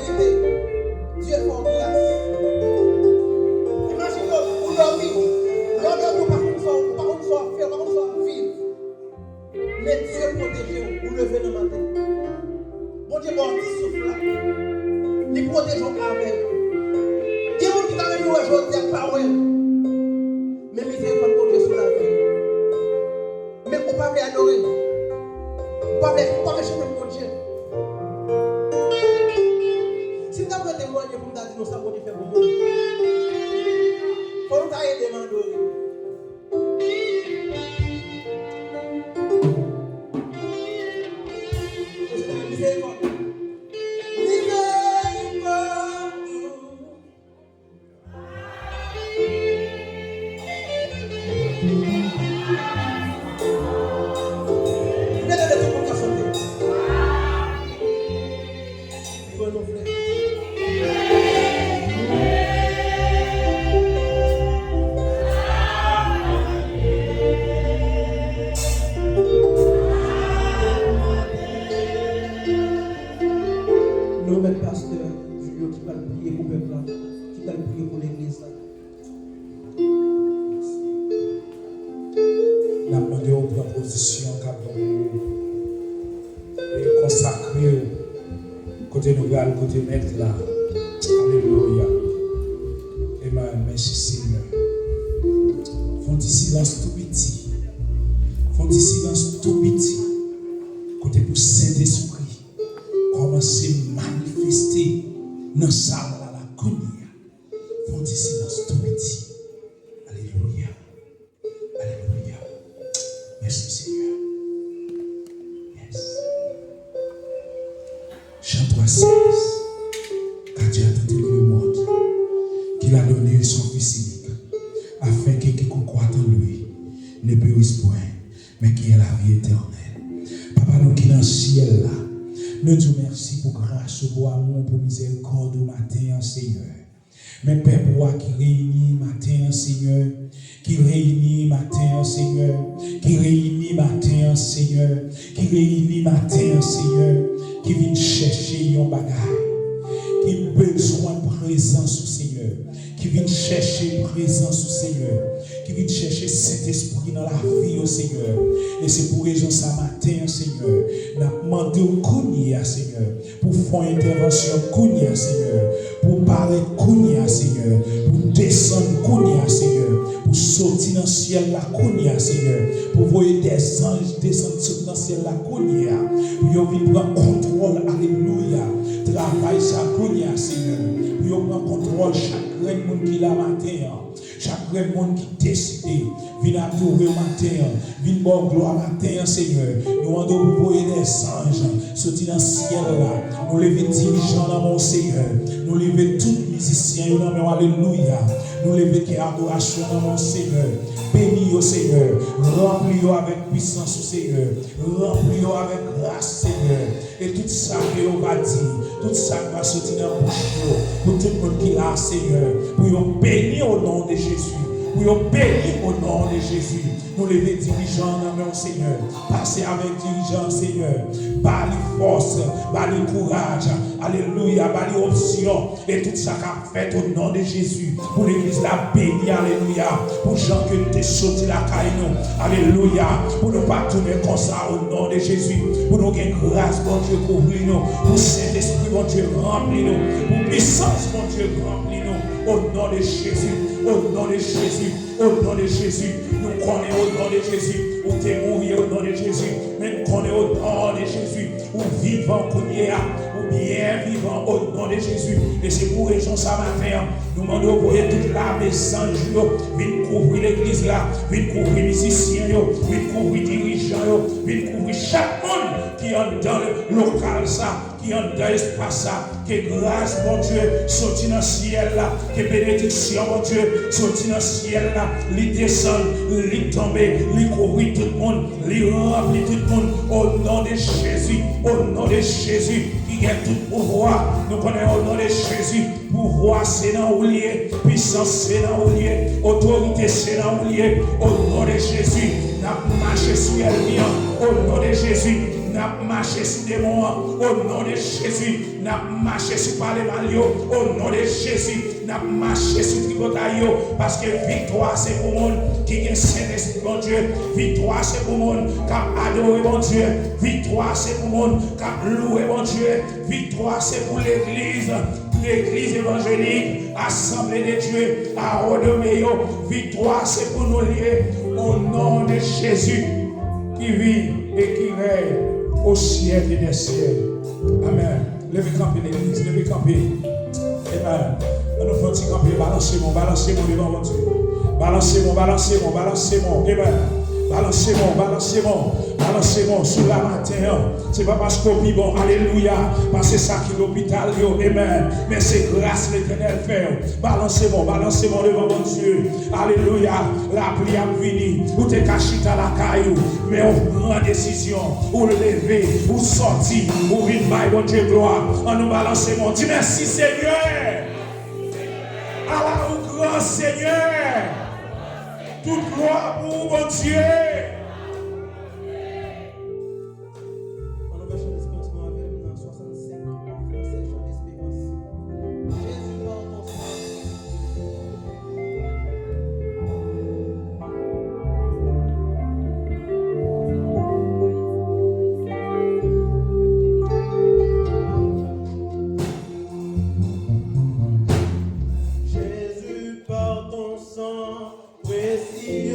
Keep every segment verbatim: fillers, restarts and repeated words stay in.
Dye fè w gras. Imajine w, ou dòmi. Lè w dòmi, ou pa konn sa, ou pa konn sa w ap fè, ou pa konn sa w ap viv. Men Dye pwoteje w, ou leve nan maten. Bondye ba w ti souf la. Li pwoteje w avè l. Gen moun ki ta renmen wè jodi a, k pa wè l. Men mizerikòd Bondye sou lavi w. Men ou pa vle adore. Ou pa vle, ou pa vle chante pou Bondye. Si m ta pran temwanye pou m ta di nou sa Bondye fè pou mwen, fò nou ta ede m adore. Mizerikòd. Mizerikòd. Mete de tout moun ka chante. Pi lwen non frè. Nou remèt pastè Julio ki pral priye pou pèp la, ki pral priye pou legliz la. N ap mande w pran pozisyon k ap ban nou e konsakre w kote nou pral, kote Mèt la. Alelouya. Amen. Mèsi, Senyè. Fè yon ti silans tou piti. Fè yon ti silans tou piti. Kote pou Sentespri kòmanse manifeste nan sal la, la kounye a. Fè yon ti silans tou piti. Alelouya. Alelouya. Mèsi, Senyè. Yes. Jean trois seize. Car Dieu a tant aimé le monde qu'il a donné son Fils unique, afin que quiconque croit en lui ne périsse point, mais qu'il ait la vie éternelle. Papa nou ki nan syèl la, nou di w mèsi pou gras ou, pou amou, pou mizèrikòd ou maten an, Senyè. Men pèp ou a ki reyini maten an, Senyè, ki reyini maten an, Senyè, ki reyini maten an, Senyè, ki reyini maten an, Senyè, ki vin chèche yon bagay, ki bezwen prezans ou, Senyè, ki vin chèche prezans ou, Senyè, ki vin chèche Sentespri nan lavi yo, Senyè. E se pou rezon sa maten an, Senyè, n ap mande w kounye a, Senyè, pou fè yon entèvansyon kounye a, Senyè, pou parèt kounye a, Senyè, pou desann kounye a, Senyè, pou soti nan syèl la kounye a, Senyè, pou voye dèzanj desann sot nan syèl la kounye a, pou yo vin pran kontwòl, alelouya, travay sa kounye a, Senyè, pou yo pran kontwòl chak grenn moun ki la maten an. Chak grenn moun ki deside vin adore w maten an, vin ba w glwa maten an, Senyè, nou mande w pou voye dèzanj soti nan syèl la. Nou leve dirijan nan men w, Senyè. Nou leve tout mizisyen yo nan men w, alelouya. Nou leve kè adorasyon nan men w, Senyè. Beni yo, Senyè. Ranpli yo avèk pisans ou, Senyè. Ranpli yo avèk gras, Senyè. E tout sa ke yo va di, tout sa k va soti nan bouch yo, pou tout moun ki la, Senyè, pou yo beni o non de Jezi, pou yo beni o non de Jezi. Nou leve dirijan nan men w, Senyè. Pase avèk dirijan, Senyè. Ba li fòs, ba li kouraj. Alelouya, ba li onksyon. E tout sa k ap fèt o non de Jezi. Pou legliz la beni, alelouya. Pou jan ke nou te soti lakay nou, alelouya. Pou nou pa tounen konsa o non de Jezi. Pou nou gen gras Bondye kouvri nou. Pou Sentespri Bondye ranpli nou. Pou pisans Bondye ranpli nou. O non de Jezi. O non de Jezi. O non de Jezi. Nou konnen o non de Jezi. Ou te mouri o non de Jezi. Men nou konnen o non de Jezi. Ou vivan kounye a, ou byen vivan o non de Jezi. E se pou rezon sa maten an, nou mande w voye tout lame zanj yo vin kouvri legliz la, vin kouvri mizisyen yo, vin kouvri dirijan yo, vin kouvri chak moun ki anndan lokal sa, ki anndan espas sa. Ke gras Bondye soti nan syèl la, ke benediksyon Bondye soti nan syèl la, li desann, li tonbe, li kouvri tout moun, li ranpli tout moun. O non de Jezi, o non de Jezi, ki gen tout pouvwa. Nou konnen o non de Jezi, pouvwa se nan ou li ye, pisans se nan ou li ye, otorite se nan ou li ye. O non de Jezi, n ap mache sou ènmi an. O non de Jezi, N ap mache sou demon an, o non de Jezi. N ap mache sou pale mal yo, o non de Jezi. N ap mache sou tripotay yo, paske viktwa se pou moun ki gen Sentespri Bondye. Viktwa se pou moun k ap adore Bondye. Viktwa se pou moun k ap louwe Bondye. Viktwa se pou legliz, legliz evanjelik, Asanble de Dye, Awo de Meyo. Viktwa se pou nou l ye, o non de Jezi ki viv e ki rèy o syèk e dè syèk. Amèn. Leve kanpe, legliz, leve kanpe. Amen. An nou fè yon ti kanpe, balanse men w, balanse men w devan Bondye. Balanse men w, balanse men w, balanse men w. Amen. Balanse men w, balanse men w, balanse men w sou la maten an. Se pa paske w pi bon, alelouya, pase sa ki lopital yo, amen. Men se gras Letènèl fè w. Balanse men w, balanse men w devan Bondye. Alelouya. Lapli ap vini. Ou te ka chita lakay ou, men ou pran desizyon. Ou leve, ou sòti, ou vin bay Bondye glwa. An nou balanse men w, di mèsi Senyè. Ala ou gran Senyè. Tout glwa pou ou Bondye. An nou fè chan Esperans nou avè m nan swasannsenk an fransè, chan Esperans. Jésus, par ton sang. Jésus, par ton sang précieux.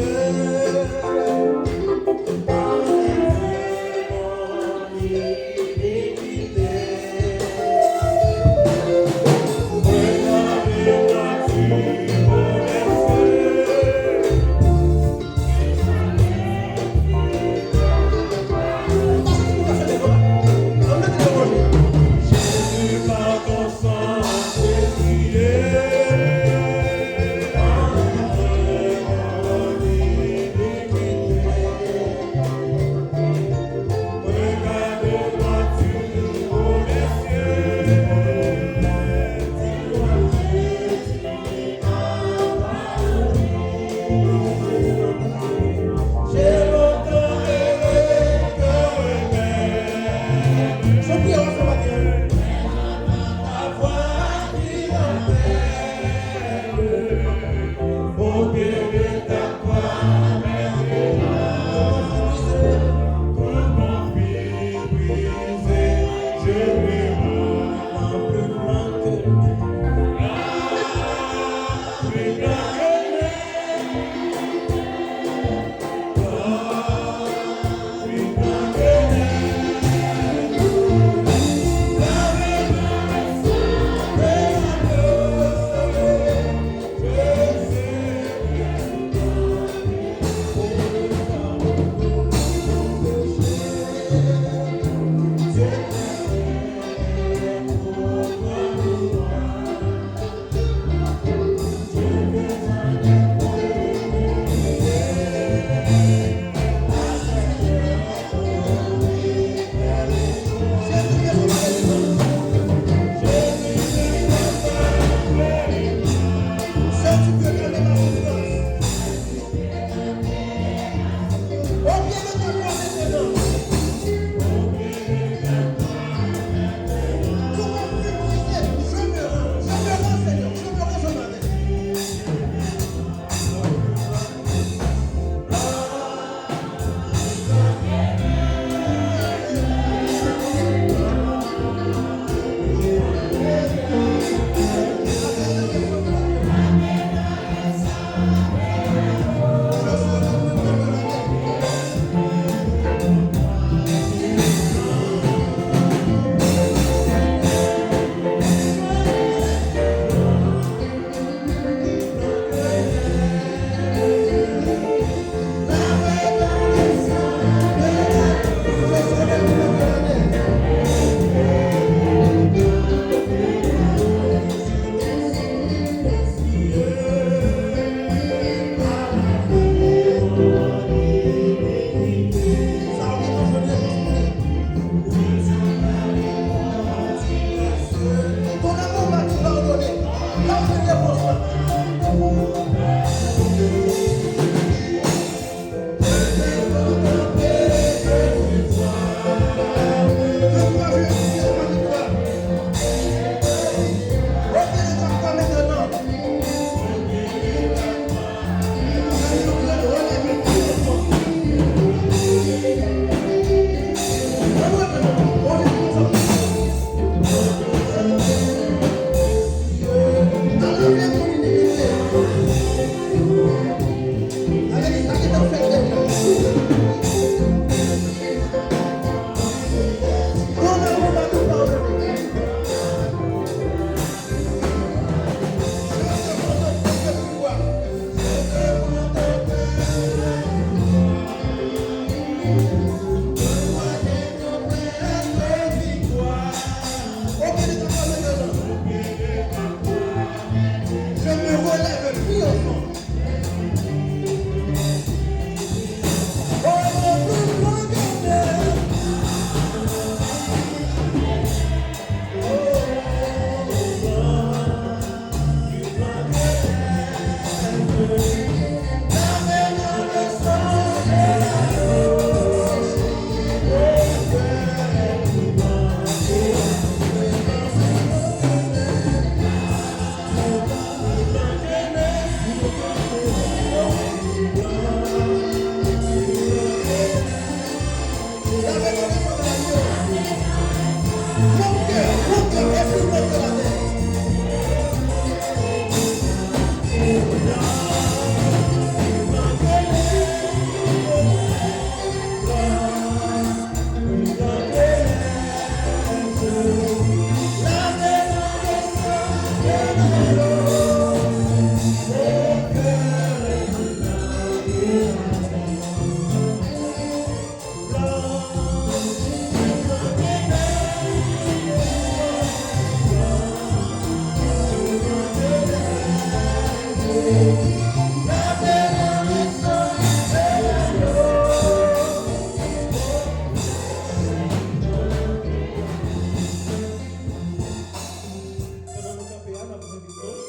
Pandan nou kanpe a, n ap envite nou,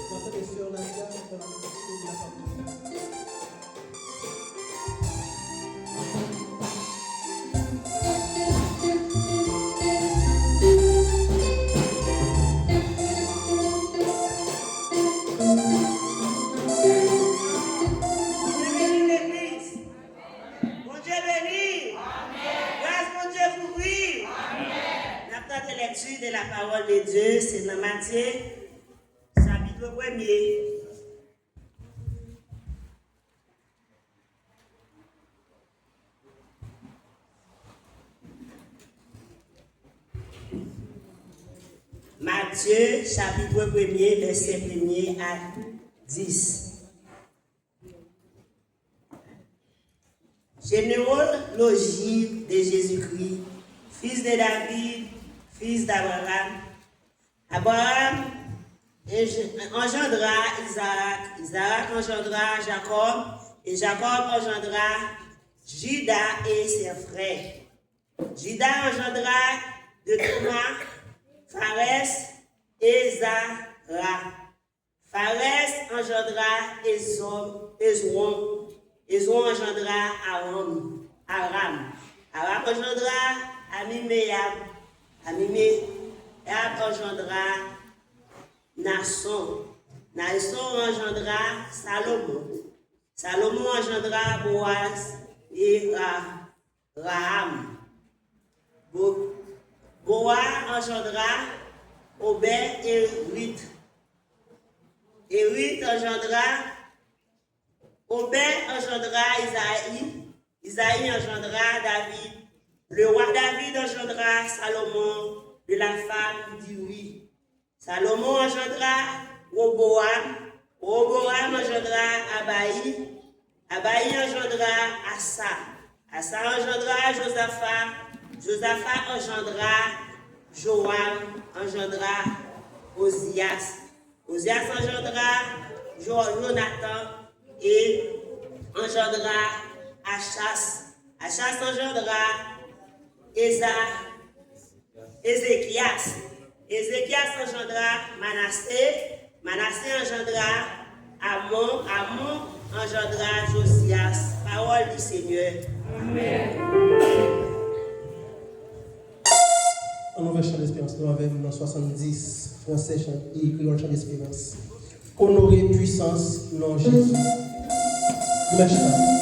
n ap tande sè Nadia, pandan nou kanpe, nou di la pawòl. Bondye beni legliz. Bondye beni. Gras Bondye kouvri. N ap tande lèkti de la pawòl de Dye, se nan Matye, chapit premye. Matye, chapit premye, vèsè premye a dis. Généalogie de Jésus-Christ, fils de David, fils d'Abraham. Abraham enj-, engendra Isaac, Isaac engendra Jacob, et Jacob engendra Judas et ses frères. Judas engendra de Thomas, Pharès et Zara. Pharès engendra Ezon, Ezwon. Ezwon engendra Aram, Aram. Aram engendra Aminéab. Aminéab engendra Nason. Nason engendra Salomon. Salomon engendra Boaz et Ra-, Rahab. Bo-, Boaz engendra Obed et Ruth. Et Ruth engendra, Obed engendra Isaï. Isaï engendra David. Le roi David engendra Salomon de la femme d'Uri. Salomon engendra Roboam. Roboam engendra Abaï. Abaï engendra Asa. Asa engendra Josaphat. Josaphat engendra Joram, engendra Ozias. Ozias engendra Jo-, Jonathan et engendra Achas. Achas engendra Eza-, Ézéchias. Ézéchias engendra Manassé. Manassé engendra Amon. Amon engendra Josias. Pawòl di Senyè. Amèn. Ann ouvè Chan Desperans nou avè m nan swasanndis, fransè, chan, e kreyòl, Chan Desperans. Onore pwisans non Jezi. Mèsi.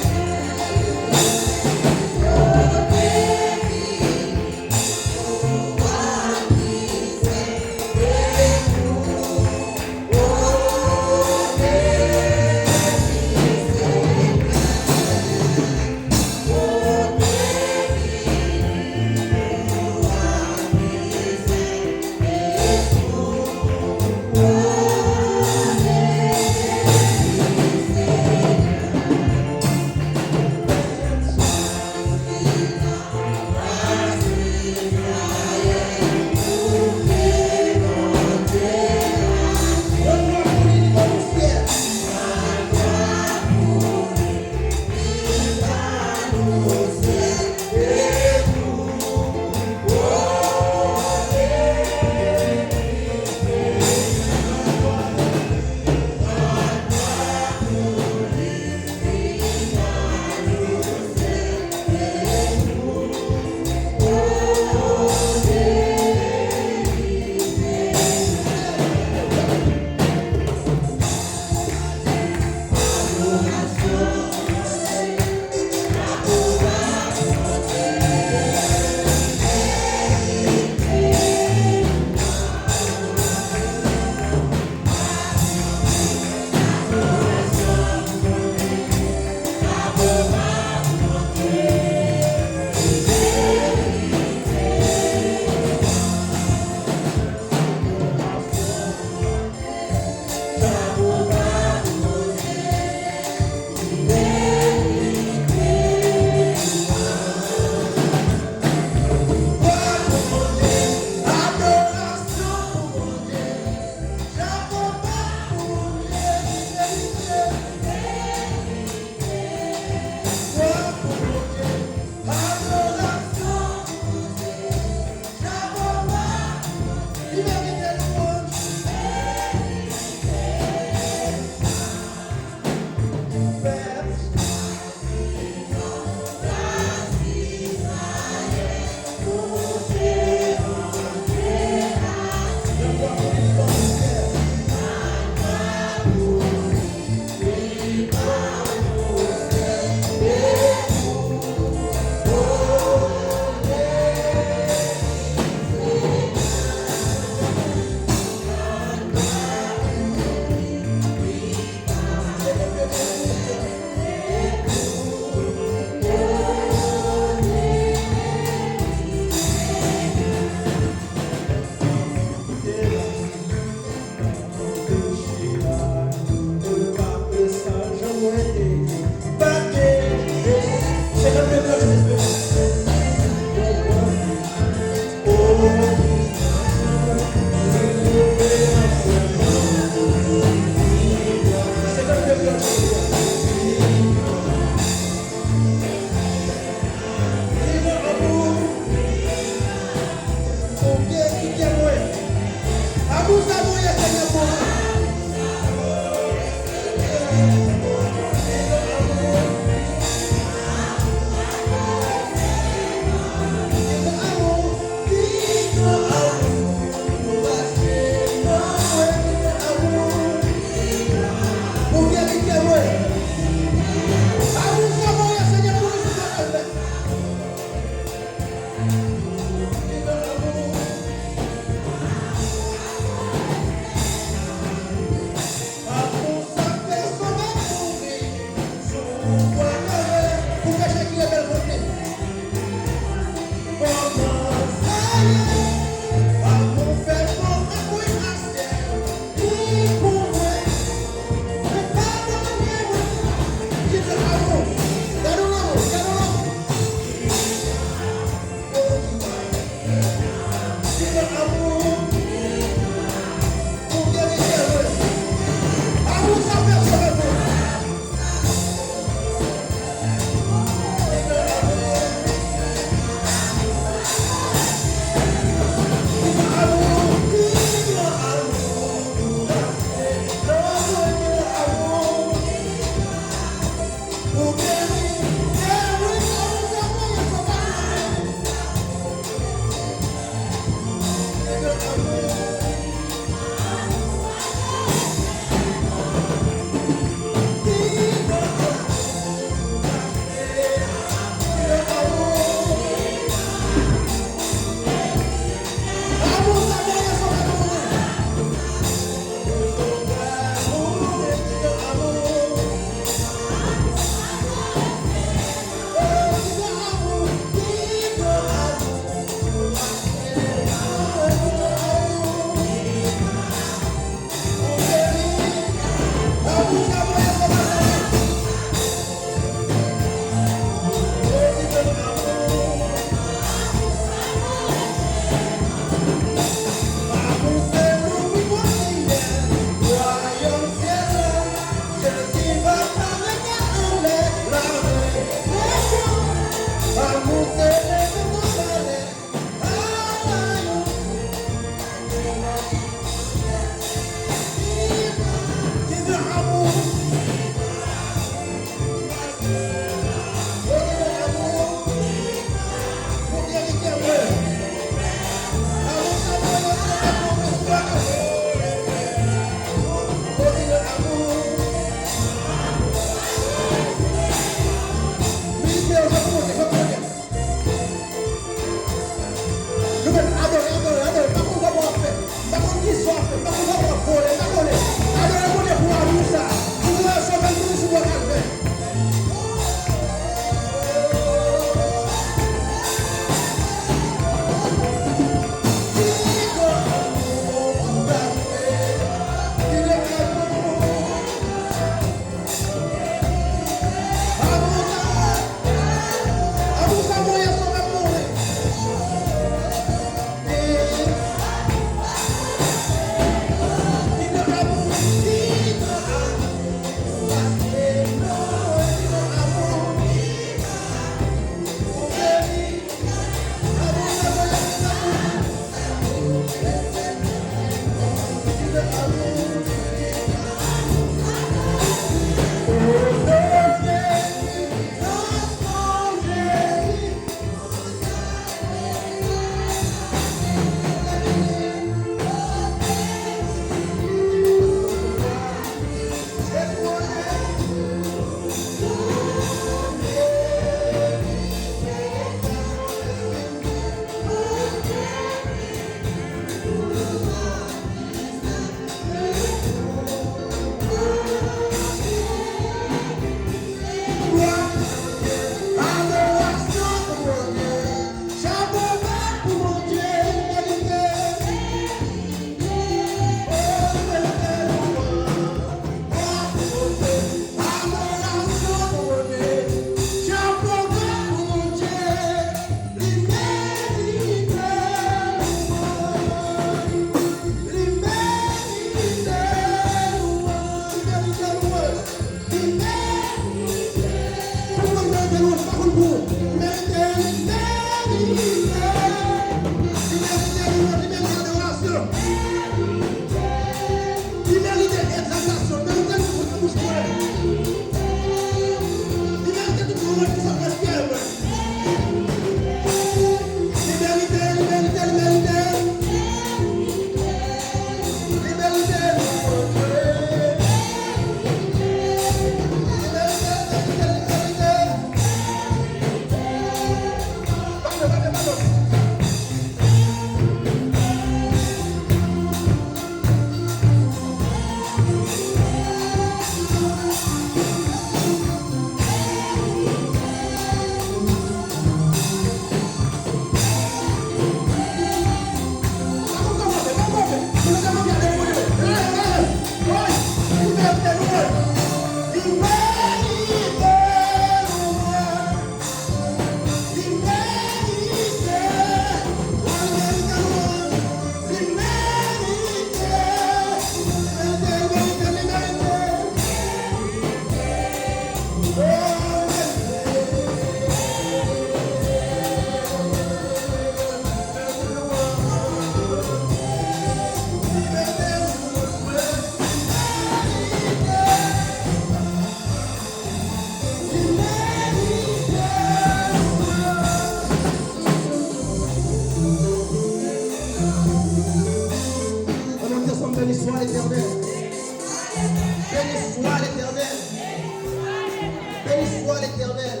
Éternel.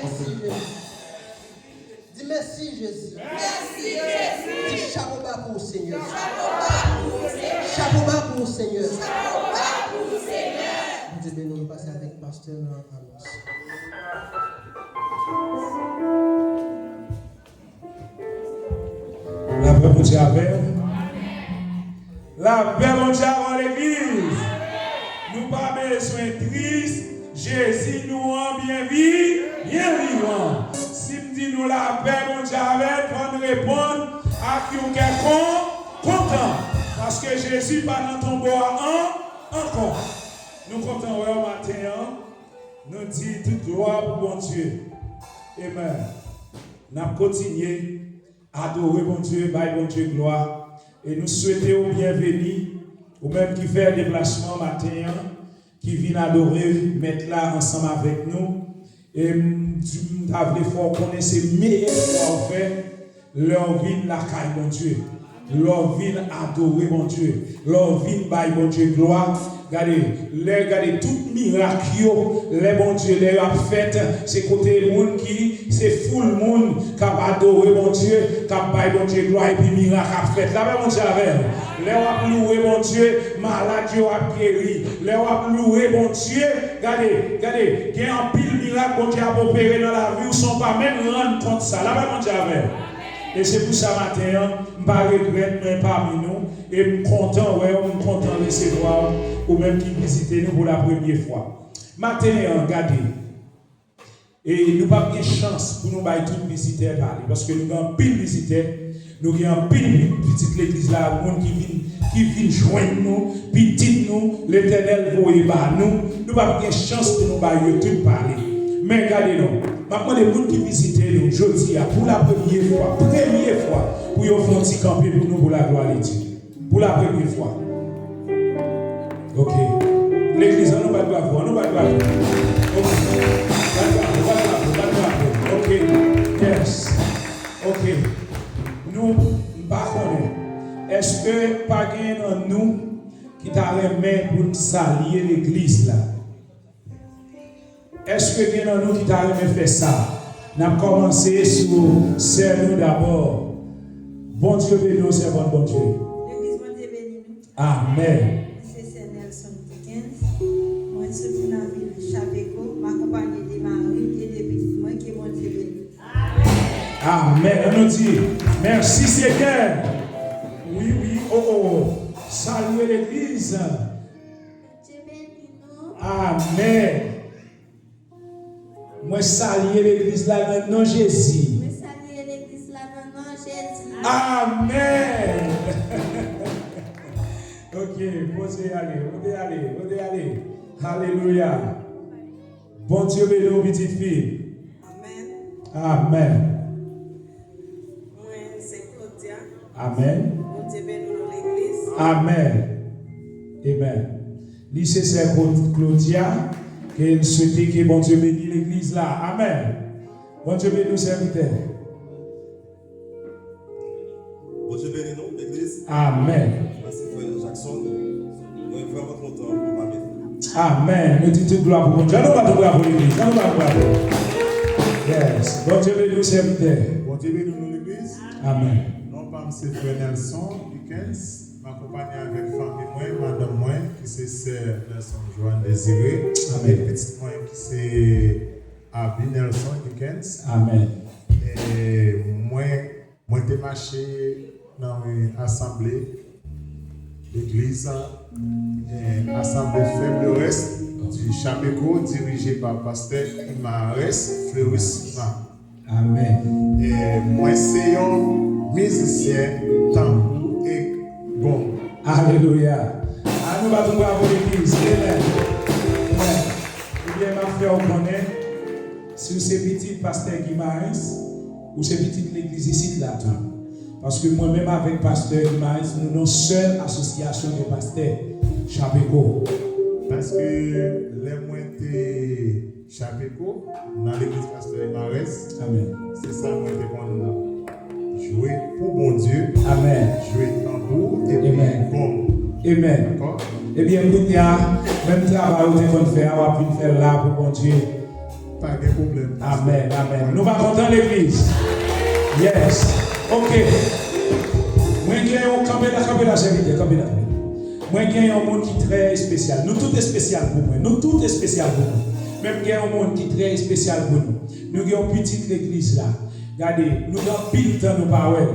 Mèsi, Jezi. Di mèsi, Jezi. Mèsi, Jezi. Di chapo ba pou ou, Senyè. Chapo ba pou ou, Senyè. Bondye beni w, nou pase avèk pastè nan anons. Lapè Bondye avè w. Lapè Bondye avè w, legliz. Nou pa bezwen tris. Jezi nou an byen vi, byen vivan. Si m di nou lapè Bondye avè n, fò n reponn ak yon kè kon, kontan. Paske Jezi pa nan tonbo a an, ankò. Nou kontan wè w maten an. Nou di tout glwa pou Bondye. Amen. N ap kontinye adore Bondye, bay Bondye glwa. E nou swete w byenveni, ou menm ki fè deplasman maten an, ki vin adore Mèt la ansanm avèk nou. E m, m ta vle fè w konnen se meyè fwa w fè lè w vin lakay Bondye, lè w vin adore Bondye, lè w vin bay Bondye glwa. Gade, lè, gade, tout mirak yo, lè Bondye, lè y ap fèt, se kote moun ki, se foul moun k ap adore Bondye, k ap bay Bondye glwa, epi mirak ap fèt. Lapè Bondye avè w. Lè w ap louwe Bondye, malad yo ap geri. Lè w ap louwe Bondye, gade, gade, gen anpil mirak Bondye ap opere nan lavi w san w pa menm rann kont sa. Lapè Bondye avè w. E se pou sa maten an, m pa regrèt mwen pami nou, e m kontan wè w, m kontan resevwa w, ou menm ki vizite nou pou la premye fwa. Maten an, gade, e nou p ap gen chans pou nou bay tout vizitè pale, paske nou gen anpil vizitè, nou gen anpil pi-, pitit legliz la, moun ki vin, ki vin jwenn nou, pitit nou, Letènèl voye ba nou, nou p ap gen chans pou nou bay yo tout pale. Men gade non, m ap mande moun ki vizite nou jodi a pou la premye fwa, premye fwa, pou yo fè yon ti kanpe pou nou pou la glwa de Dye. Pou la premye fwa. Ok. Legliz, ann nou bat bravo, ann nou bat bravo. Ok. Bat bravo, bat bravo, bat bravo. Ok. Yes. Ok. Nou, m pa konnen. Èske pa gen nan nou ki ta renmen pou n salye legliz la? Èske gen nan nou ki ta renmen fè sa? N ap kòmanse sou sè nou dabò. Bondye beni w, sèvant Bondye. Legliz, Bondye beni nou. Amèn. Mwen se sè Nelson Dickens. Mwen soti nan vil Chapecó. M akonpanye de mari m e de pitit mwen. Ke Bondye beni. Amèn. Ann nou di, mèsi Senyè. Wi, wi, o, o. Salye legliz. Bondye beni nou. Amèn. Mwen salye legliz la nan non Jezi. Mwen salye legliz la nan non Jezi. Amèn. Ok, poze ale, poze ale, poze ale. Alelouya. Bondye beni w, pitit fi. Amèn. Amèn. Mwen se Claudia. Amèn. Bondye beni w nan legliz. Amèn. Amèn. Li se sè Cla-, Claudia, ke n swete ke Bondye beni legliz la. Amèn. Bondye beni w, sèvitè. Bondye beni nou, legliz. Amèn. Mwen se frè Jackson. Mwen vrèman kontan pou m avèk nou. Amèn. Nou di tout glwa pou Bondye. Ann nou bat yon bravo, legliz. Ann nou bat yon bravo. Yes. Bondye beni w, sèvitè. Bondye beni nou, legliz. Amèn. Non pa m se frè Nelson Dickens. M akonpanye avèk fanmi mwen, madanm mwen, ki se sè Nelson Joanne Désiré, amèn, e pitit mwen, ki se Abby Nelson Dickens. Amèn. E mwen, mwen te mache nan asanble legliz, e, Assemblée Faible Reste du Chapeco, dirije pa pastè Imares Fleurisma. Amèn. E mwen se yon mizisyen tanbou e gong. Alelouya. Ann nou bat yon bravo legliz. Amèn. Amèn. Ebyen, m ap fè w konnen, si w se pitit pastè Guimarães, ou se pitit legliz isit la tou. Paske mwen menm avèk pastè Guimarães, nou nan sèl asosyasyon de pastè Chapeco. Paske lè mwen te Chapeco, nan legliz pastè Imares. Amèn. Se sa mwen te konn jwe pou Bondye. Amèn. Jwe tanbou epi, amèn, gong. Amèn. Dakò? Ebyen, kounye a, menm travay ou te konn fè a, w ap vin fè l la pou Bondye. Pa gen pwoblèm. Amèn, amèn. Nou pa kontan, legliz? Yes. Ok. Mwen gen yon, kanpe la, kanpe la, sèvitè, kanpe la. Mwen gen yon moun ki trè espesyal. Nou tout espesyal pou mwen. Nou tout espesyal pou mwen. Men m gen yon moun ki trè espesyal pou nou. Nou gen yon pitit legliz la. Gade, nou gen anpil tan nou pa wè l.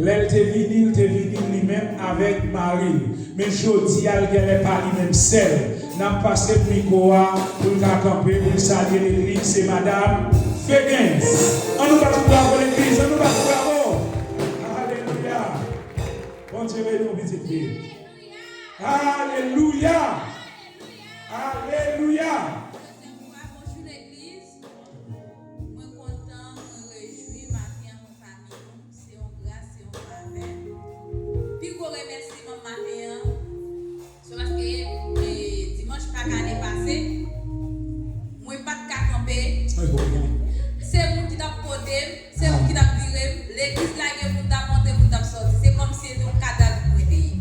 Lè l te vini, l te vini li menm avèk mari l. Men jodi a, l genlè pa li menm sèl. N ap pase l mikwo a pou l ka kanpe, pou l salye legliz. Se Madam Fegens. Ann nou bat yon bravo legliz, ann nou bat yon bravo. Alelouya. Bondye beni w, pitit fi. Alelouya. Alelouya. Bonjou, legliz. Mwen kontan, mwen rejwi maten an, mwen pa miyon. Se yon gras, se yon favè. Pi gwo remèsiman maten an, se paske, e, dimanch Pak ane pase, mwen pa t ka kanpe. Se moun ki t ap pote m, se moun ki t ap vire m. Legliz lage moun t ap antre, moun t ap sòti. Se kòmsi se yon kadav mwen te ye.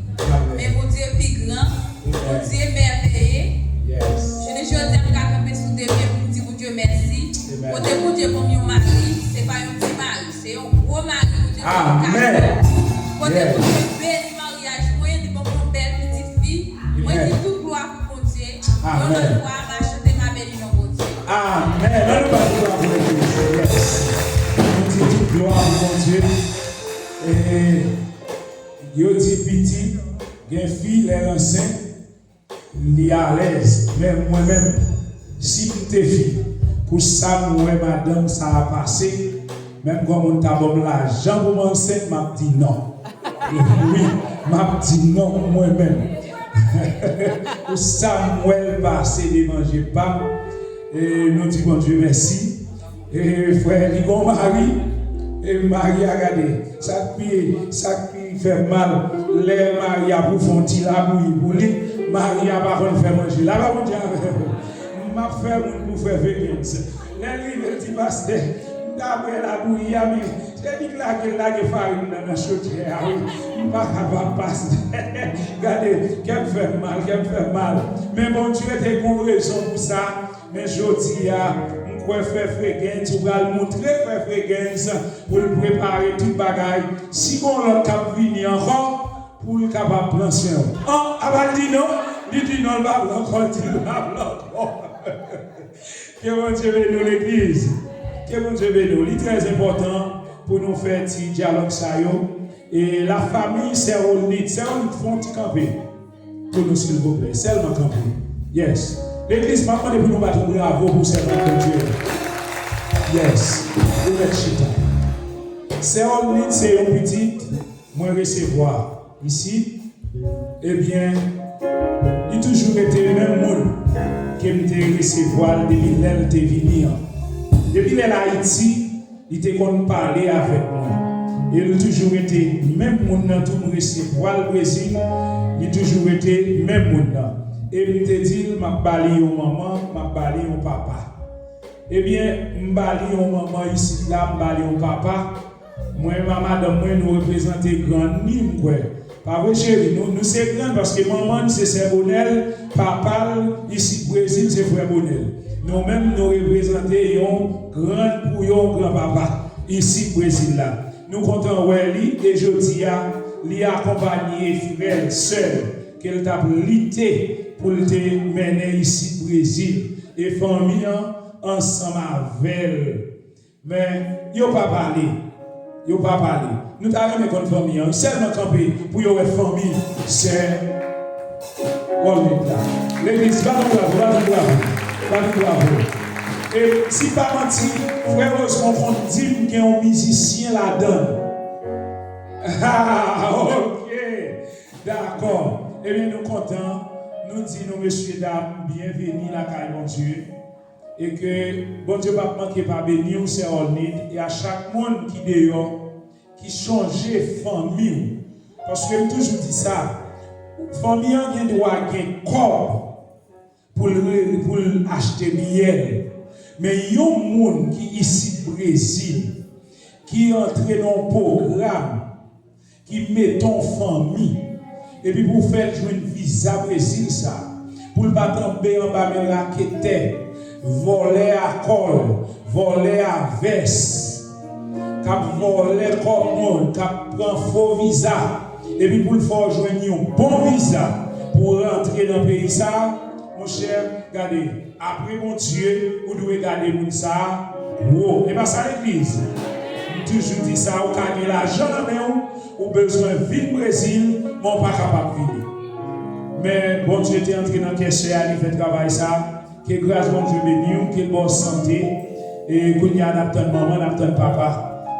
Men Bondye pi gran, Bondye mèveye. Jounen jodi a, m ka kanpe sou de pye pou m di Bondye mèsi. Kote Bondye ban m yon mari, se pa yon ti mari, se yon gwo mari Bondye fè yon kado. Kote Bondye beni maryaj mwen, li ban m yon bèl pitit fi. Mwen di tout glwa pou Bondye. Yon lòt fwa, m a chante, m a beni non Bondye. Amèn. Ann nou bat yon bravo legliz. Yes. Nou di tout glwa pou Bondye. E yo di pitit gen fi lè l ansent, li alèz. Men mwen menm, si m te fi, pou sa m wè madanm sa a pase, menm granmoun ta ban m lajan pou m ansent, m ap di non. Wi, m ap di non mwen menm. Pou sa m wè l pase devan je pa m, e nou di Bondye mèsi. E frè, li gon mari, e mari a gade, sa k pi, sa k pi fè m mal, lè mari a pou fè yon ti labouyi pou li, mari a pa konn fè manje. Laba Bondye avè w. M ap fè moun pou frè Fekens. Lè l rive, l di, pastè, m ta bwè labouyi a, men se li k lage, lage farin nan, nan chodyè a, wi. M pa kapab, pastè. Gade, kè m fè m mal, kè m fè m mal. Men Bondye te gon rezon pou sa. Men jodi a, m kwè frè Fekens, ou pral montre frè Fekens pou l prepare tout bagay. Si gon lòt k ap vini ankò, pou l kapab pran swen w. An, apa l di non? Li di non, l pa vle ankò, l di l pa vle ankò. Ke Bondye beni w, legliz. Ke Bondye beni w. Li trè enpòtan pou nou fè ti dyalòg sa yo. E lafanmi, sè Olnit, sè Olnit, fè yon ti kanpe pou nou, silvouplè. Sèlman kanpe. Yes. Legliz, m ap mande pou nou bat yon bravo pou sèvant Bondye. Yes. Ou mèt chita. Sè Olnit se yon pitit mwen resevwa isit. Ebyen, li toujou rete menm moun ke m te resevwa l depi lè l te vini an. Depi lè l Ayiti, li te konn pale avèk mwen. E l toujou rete menm moun nan tou m resevwa l Brezil, li toujou rete menm moun nan. E m te di l, m ap ba li yon manman, m ap ba li yon papa. Ebyen, m ba li yon manman isit la, m ba li yon papa. Mwen menm a madanm mwen, nou reprezante grann li, m kwè. Pa vre, cheri? Nou, nou se grann, paske manman n se sè Bonèl, papa l isit Brezil se frè Bonèl. Nou menm, nou reprezante yon grann pou yon granpapa isit Brezil la. Nou kontan wè li, e jodi a, li akonpanye frè l, sè l, ke l t ap lite pou l te mennen isit Brezil. E fanmi an ansanm avè l. Men, yo pa pale. Yo pa pale. Nou ta renmen konn fanmi an. Sèlman kanpe pou yo wè fanmi sè Olnit la. Legliz, bat yon bravo, bat yon bravo. Bat yon bravo. E si pa manti, frè Rosemond konn di m gen yon mizisyen ladan l. Ah, ok. Dakò. Ebyen, nou kontan. Nou di nou, mesye dam, byenveni lakay Bondye. E ke Bondye p ap manke pa beni w, sè Olnit, e a chak moun ki deyò, ki chonje fanmi w. Paske m toujou di sa, fanmi an gen dwa gen kòb pou l re-, pou l achte biyè l. Men yon moun ki isit Brezil, ki antre nan yon pwogram, ki mete yon fanmi, Epi pou w fè l jwenn viza Brezil sa, pou l pa tonbe anba men raketè, vòlè a kòl, vòlè a vès, k ap vòlè kòb moun, k ap pran fo viza, epi pou l fè w jwenn yon bon viza pou w rantre nan peyi sa, monchè, gade, apre Bondye, ou dwe gade moun sa a wo. E pa sa legliz? M toujou di sa, ou ka gen lajan nan men w, ou bezwen vin Brezil, men w pa kapab vini. Men Bondye te antre nan kè sè a, li fè travay sa. Ke gras Bondye beni w, ke l ba w sante. E kounye a, n ap tann manman, n ap tann papa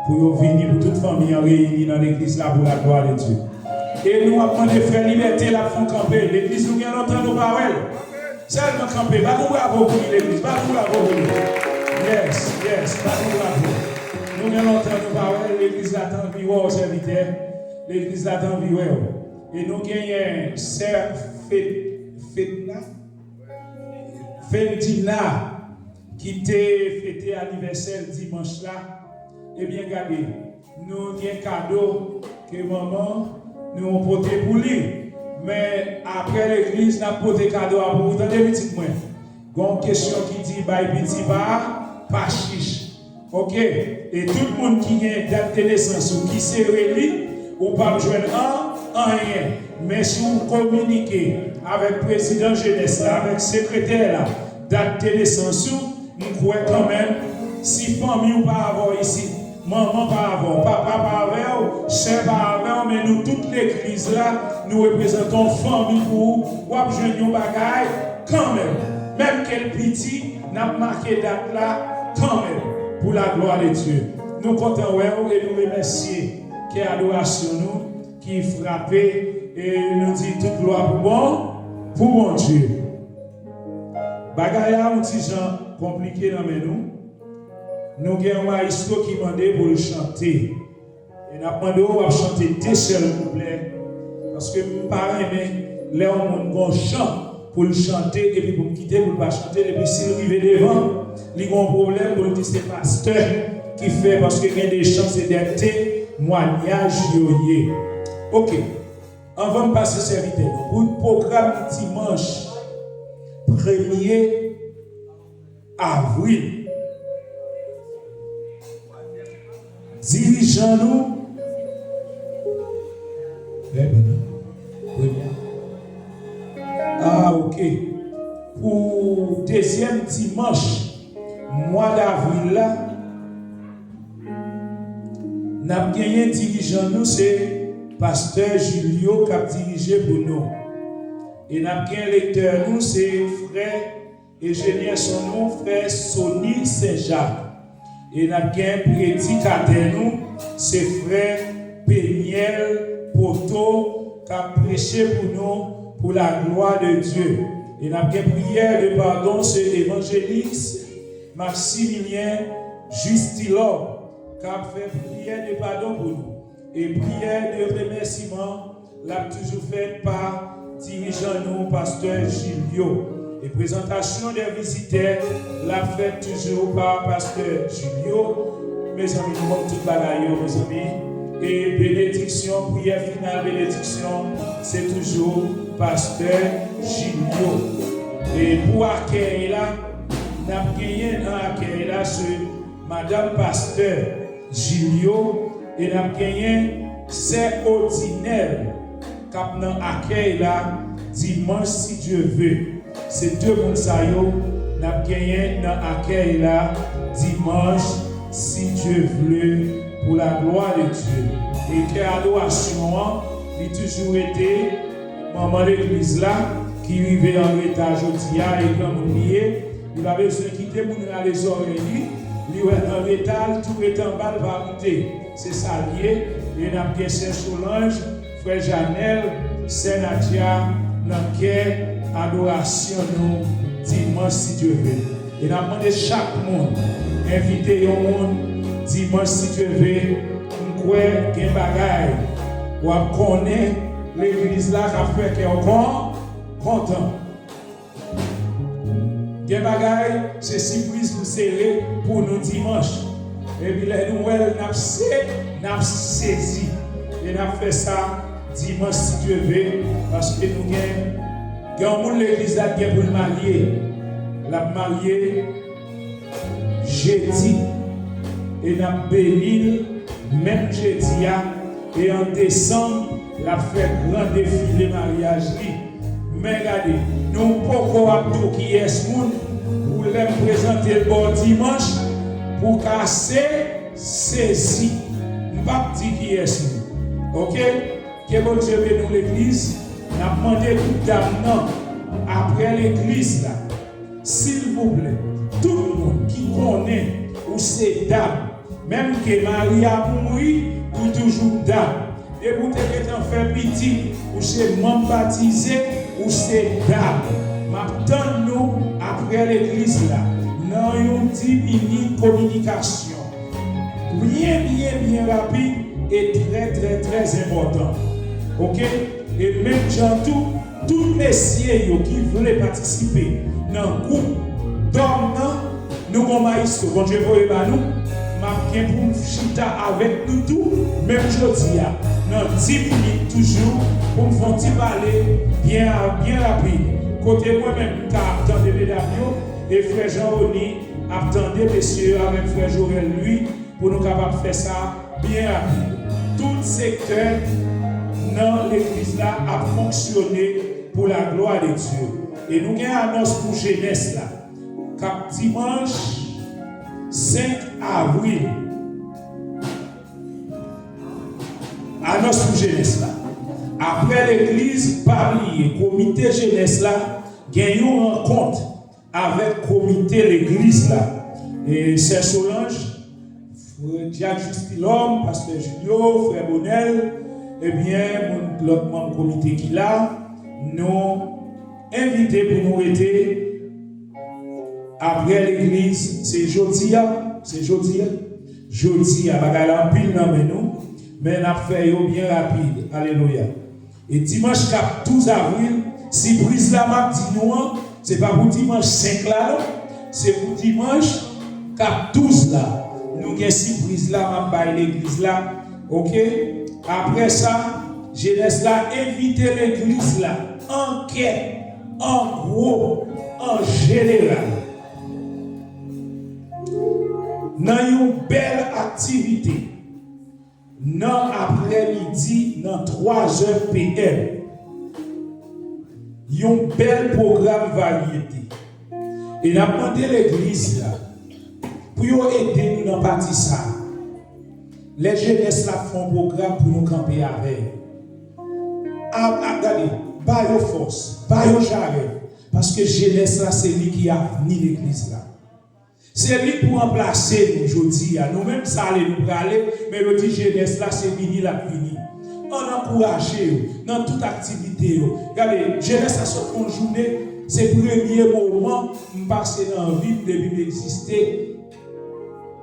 pou yo vini, pou tout fanmi an reyini nan legliz la pou laglwa de Dye. E nou ap mande frè Libète, l ap fè yon kanpe. Legliz, nou gen lontan nou pa wè l. Sèlman kanpe, bat yon bravo pou li, legliz, bat yon bravo pou li. Yes, yes, bat yon bravo. Nou gen lontan nou pa wè l, legliz la t anvi wè w, sèvitè. Legliz la t anvi wè w. E nou genyen sè Fe-, Fedna, Fendina, ki te fete anivèsè l dimanch la. Ebyen, gade, nou gen kado ke manman nou pote pou li. Men apre legliz, n ap pote kado a pou ou. Tande pitit mwen, gen yon kesyon ki di, bay piti pa, pa chich. Oke? E tout moun ki gen dat de nesans ou ki sere li, ou p ap jwenn an, anyen. Men si w kominike avèk prezidan jenès la, avèk sekretè la, dat de nesans ou, m kwè kanmenm, si fanmi w pa avè w isit, manman pa avè w, papa pa avè w, sè pa avè w, men nou tout legliz la, nou reprezante yon fanmi pou ou, w ap jwenn yon bagay kanmenm. Menm ke l piti, n ap make dat la kanmenm pou laglwa de Dye. Nou kontan wè w e nou remèsye kè adorasyon nou ki frape e nou di tout glwa pou bon, pou Bondye. Bagay la yon ti jan konplike nan men nou. Nou gen yon mayestwo ki mande pou l chante. E n ap mande w, w ap chante de sèl kouplè. Paske m pa renmen lè yon moun gon chan pou l chante, epi pou m kite pou l pa chante, epi si l rive devan, li gon pwoblèm pou l di se pastè ki fè, paske gen de chan se de temwanyaj yo ye. Oke. Anvan m pase sèvitè yo, pou pwogram dimanch premye avril, dirijan nou, eh, premye, ah, oke, pou dezyèm dimanch mwa davril la, n ap genyen dirijan nou, se pastè Julio k ap dirije pou nou. E n ap gen lektè nou, se frè enjenyè son nou, frè Sony Saint-Jacques. E n ap gen predikatè nou, se frè Peniel Poto k ap preche pou nou, pou laglwa de Dye. E n ap gen priyè de padon, se evanjelis Maximilien Justilor k ap fè priyè de padon pou nou. E priyè de remèsiman l ap toujou fèt pa dirijan nou, pastè Julio. E prezantasyon de vizitè l ap fèt toujou pa pastè Julio. Mezanmi, nou konn tout bagay yo, mezanmi. E benediksyon, priyè final benediksyon, se toujou pastè Julio. E pou akèy la, n ap genyen nan akèy la se madanm pastè Julio, e n ap genyen sè Odinèl k ap nan akèy la dimanch, si Dye ve. Se de moun sa yo n ap genyen nan akèy la dimanch, si Dye vle, pou laglwa de Dye. E kè adorasyon an, li toujou rete manman legliz la, ki rive an reta jodi a, e granmoun li ye, li pa bezwen kite moun rale zòrèy li, li wè an reta, l tou rete anba, l pa moute. Se sa l ye, e n ap gen sè Solange, frè Janèl, sè Nadia nan kè adorasyon nou dimanch, si Dye vle. E n ap mande chak moun envite yon moun dimanch, si Dye vle. M kwè gen bagay w ap konnen legliz la k ap fè kè w kon-, kontan. Gen bagay, se sipriz pou sere pou nou dimanch. Epi lè nou wè l, n ap se-, n ap sezi. E n ap fè sa dimanch, si Dye ve, paske nou gen, gen yon moun legliz la ki gen pou l marye. L ap marye jedi. E n ap beni l menm jedi a. E an desanm, l ap fè gran defile maryaj li. Men gade, nou poko ap di w kiyès moun, pou lè m prezante l ba w dimanch, pou w ka se, sezi. M p ap di kiyès moun. Oke? Ke Bondye beni w legliz. N ap mande tout dam nan, apre legliz la, silvouplè, tout moun ki konnen ou se dam, menm ke mari a mouri, ou toujou dam. Depi w te gentan fè pitit, ou se manm batize, ou se dam. M ap tann nou apre legliz la nan yon dis minit kominikasyon byen, byen, byen rapid e trè, trè, trè enpòtan. Oke? E menm jan tou, tout mesye yo ki vle patisipe nan gwoup dòm nan, nou gon maestro, Bondye voye ba nou, m ap gen pou m chita avèk nou tou, menm jodi a, nan dis minit toujou, pou m fè yon ti pale byen, byen rapid. Kote mwen menm, m ka ap tande medam yo, e frè Jean Rony ap tande mesye yo avèk frè Jorel Louis, pou nou kapab fè sa byen rapid. Tout sektè nan legliz la ap fonksyone pou la glwa de Dye. E nou gen anons pou jenès la. K ap dimanch senk avril. Anons pou jenès la. Apre legliz, pa bliye, komite jenès la gen yon rankont avèk komite legliz la. E sè Solange, frè Dyak Justilòm, pastè Julio, frè Bonèl, ebyen, moun, lòt manm komite ki la, nou envite pou nou rete apre legliz. Se jodi a, se jodi a, jodi a, bagay la anpil nan men nou, men n ap fè yo byen rapid. Alelouya. E dimanch k ap douz avril, sipriz la m ap di nou an, se pa pou dimanch senk la non, se pou dimanch k ap douz la. Nou gen sipriz la m ap bay legliz la, oke? Apre sa, jenès la envite legliz la an kè, an gwo, an jeneral, nan yon bèl aktivite. Nan aprèmidi, nan twa zè P M, yon bèl pwogram varyete. E n ap mande legliz la pou yo ede nou nan pati sa a. Lè jenès la ap fè yon pwogram, pou nou kanpe avè yo. A, a, gade, ba yo fòs, ba yo jarèt, paske jenès la se li ki avni legliz la. Se li k pou ranplase nou jodi a. Nou menm, sa ale nou prale, men yo di jenès la se vini l ap vini. Ann ankouraje yo nan tout aktivite yo. Gade, jenès la sot fè yon jounen, se premye moman m pase nan vi m depi m egziste,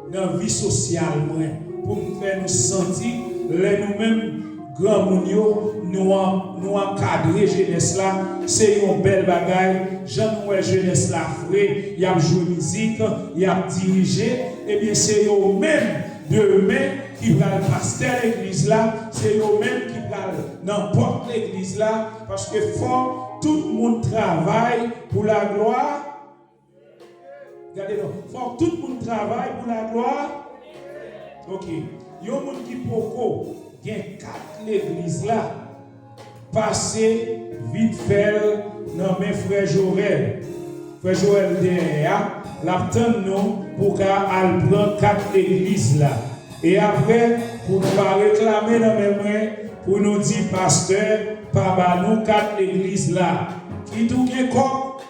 nan vi sosyal mwen, pou m fè nou santi lè nou menm granmoun yo, nou an-, nou ankadre jenès la, se yon bèl bagay. Jan nou wè jenès la fre, y ap jwe mizik, y ap dirije, ebyen se yo menm demen ki pral pastè legliz la, se yo menm ki pral nan pòt legliz la, paske fò tout moun travay pou laglwa Gade non. Fòk tout moun travay pou laglwa. Ok. Yon moun ki poko gen kat legliz la, pase vit fè l nan men frè Jorèl. Frè Jorèl dèyè a, l ap tann nou pou ka al pran kat legliz la. E apre, pou nou pa reklame nan men mwen, pou nou di pastè pa ba nou kat legliz la. Kit ou gen kòb,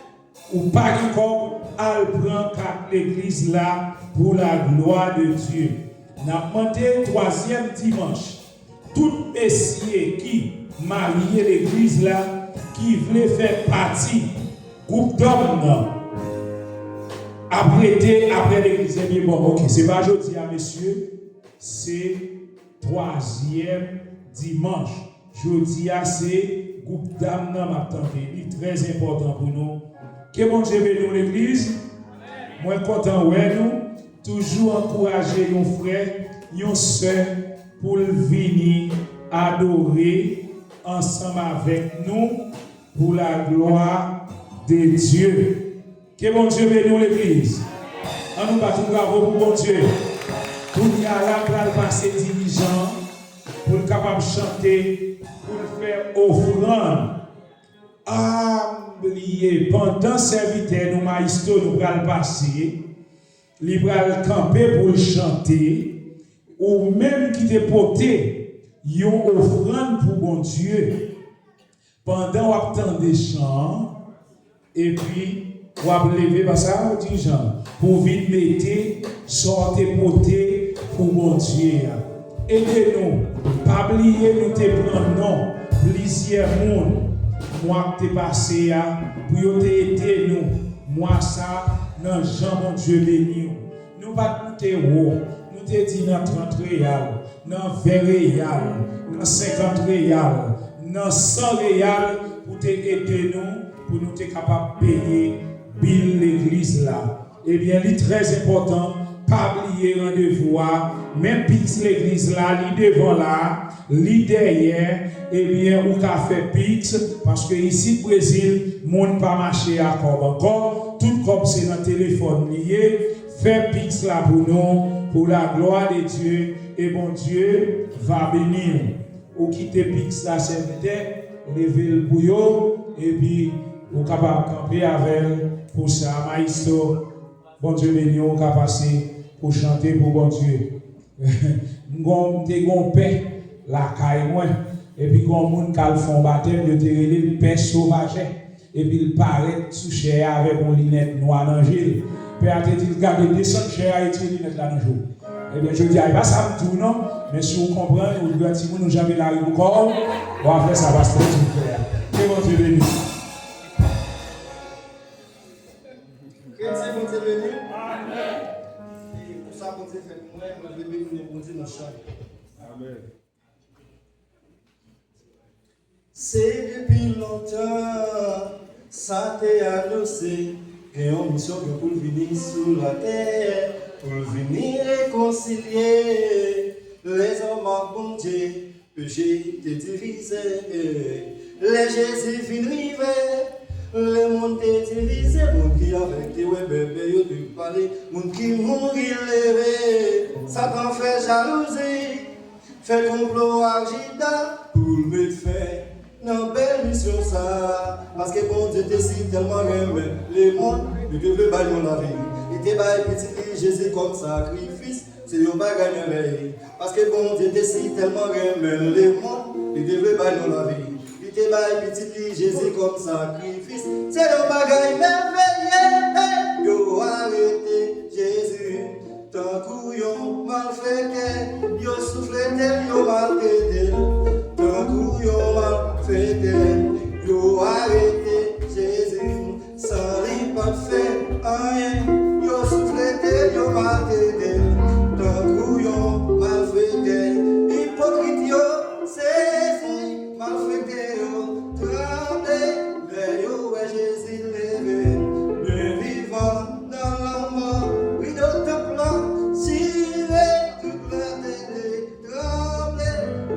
ou pa gen kòb, al pran kat legliz la pou laglwa de Dye. N ap mande twazyèm dimanch, tout mesye ki marye legliz la, ki vle fè pati gwoup dòm nan, ap rete apre legliz. Ebyen, bon, ok, se pa jodi a, mesye, se twazyèm dimanch. Jodi a, se gwoup dam nan m ap tande. Li trè enpòtan pou nou. Ke Bondye beni w, legliz. Mwen kontan wè nou. Toujou ankouraje yon frè, yon sè pou l vini adore ansanm avèk nou pour la gloire de Dieu. Ke Bondye beni w, legliz. An nou bat yon bravo pou Bondye. Kounye a la, m pral pase dirijan an pou l kapab chante, pou l fè ofrann. A, m bliye, pandan sèvitè nou, maestro nou pral pase, li pral kanpe pou l chante, ou menm ki te pote yon ofrann pou Bondye, pandan w ap tande chan an, epi w ap leve, pa sa, dirijan, pou w vin mete sa w te pote pou Bondye a. Ede nou, pa bliye nou te pran non plizyè moun mwa k te pase a, pou yo te ede nou mwa sa a, nan jan Bondye beni w. Nou pa t koute wo, nou te di nan trant reyal, nan ven reyal, nan senkant reyal, nan san reyal pou te ede nou, pou nou te kapab peye bil legliz la. Ebyen, li trè enpòtan, pa bliye randevou a, men piks legliz la, li devan la, li dèyè, ebyen, ou ka fè piks, paske isit Brezil, moun pa mache a kòb ankò, tout kòb se nan telefòn li ye, fè piks la pou nou, pour la gloire de Dieu, et Bondye va beni w. Ou kite piks la, sèvitè, leve l pou yo, epi ou kapab kanpe avè l pou sa. Maestro, Bondye beni w, ou ka pase pou chante pou Bondye. M gon, m te gon pè lakay mwen, epi gon moun k al fè yon batèm, yo te rele l pè Sovajè. Epi l parèt sou chè a avèk yon linèt nwa nan je l. Pè a te di l, "Gade, desann chè a, retire linèt la nan je w." Ebyen, jodi a, e pa sa m di w non, men si w konprann, ou granmoun, ou janbe lari pou kò w, w a fè sa pastè di w fè a. Ke Bondye beni w. Kretyen, Bondye beni w. Amèn. E pou sa Bondye fè pou mwen, mwen vle beni non Bondye nan chan. Amèn. Se depi lontan sa te anonse, gen yon misyon gen pou l vini sou latè, pou l vini rekonsilye lèzòm ak Bondye, peche te divize. Lè Jezi vin rive, lemonn te divize, moun ki avèg te wè, bèbè yo te pale, moun ki mouri leve, Satan fè jalouzi. Fè konplo ak Jida pou l met fen nan bèl misyon sa a. Paske Bondye te si tèlman renmen lemonn, li te vle bay yon lavi. Li te bay pitit li Jezi kòm sakrifis, se yon bagay mèvèye. Paske Bondye te si tèlman renmen lemonn, li te vle bay yon lavi. Li te bay pitit li Jezi kòm sakrifis, se yon bagay mèvèye. Yo arete Jezi tankou yon malfektè, yo souflete l, yo maltrete l. Tankou yon malfektè, yo arete Jezi san li pa t fè anyen. Yo souflete l, yo maltrete l. Tankou yon malfektè, ipokrit yo sezi. Malfektè yo tranble lè yo wè Jezi leve, byen vivan nan lanmò. Rido tanp lan chire, tout latè te tranble.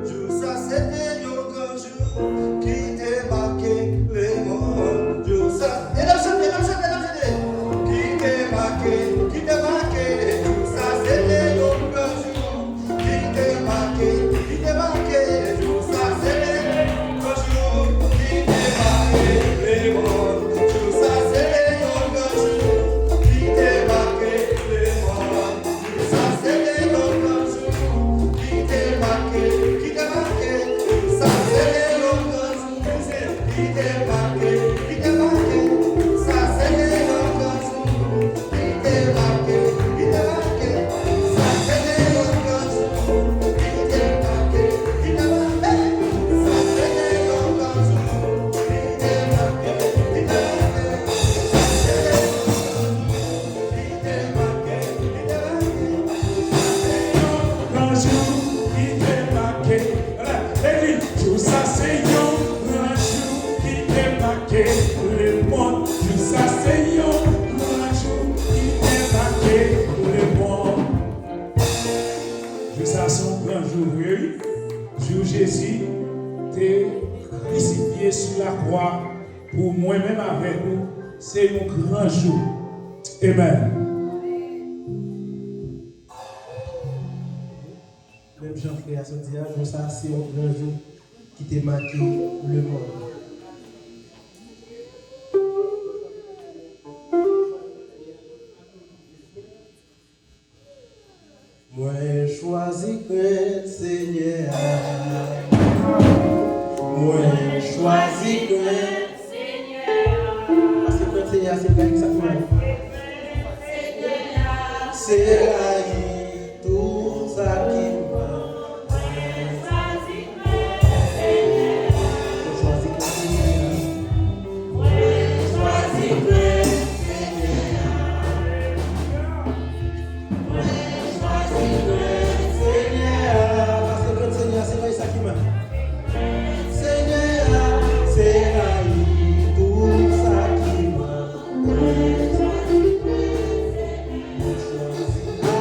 Jou sa se te yon gran jou ki te make lemonn. Jou sa, e n ap chante, n ap chante, n ap chante. Ki te make, ki te make, jou sa se te yon gran jou. Ki te make, ki te make, jou sa se te yon gran jou. Ki te make lemonn, jou sa se te yon gran jou. Ki te make lemonn, jou sa se te yon gran jou. Ki te make, ki te make, jou sa se te yon gran jou. Ki te make, ki te make, jou sa se te yon gran jou. Jou sa se yon gran jou ki te make lemonn. Jou sa se yon gran jou ki te make lemonn. Jou sa se yon gran jou vre, wi. Jou Jezi te sou lakwa pou mwen menm avèk ou, se yon gran jou. Amen. Menm jan frè a sot di a, jou sa se yon gran jou ki te make lemonn. Mwen chwazi krenn Senyè a. Mwen chwazi krenn Senyè a. Paske krenn Senyè a se rayi sa ki mal. Se rayi tou sa ki mal. Mwen chwazi krenn Senyè a. Mwen chwazi krenn Senyè a. Mwen chwazi krenn Senyè a. Paske krenn Senyè a se rayi sa ki mal. Senyè a, se rayi tou sa ki mal. Mwen chwazi krenn Senyè a.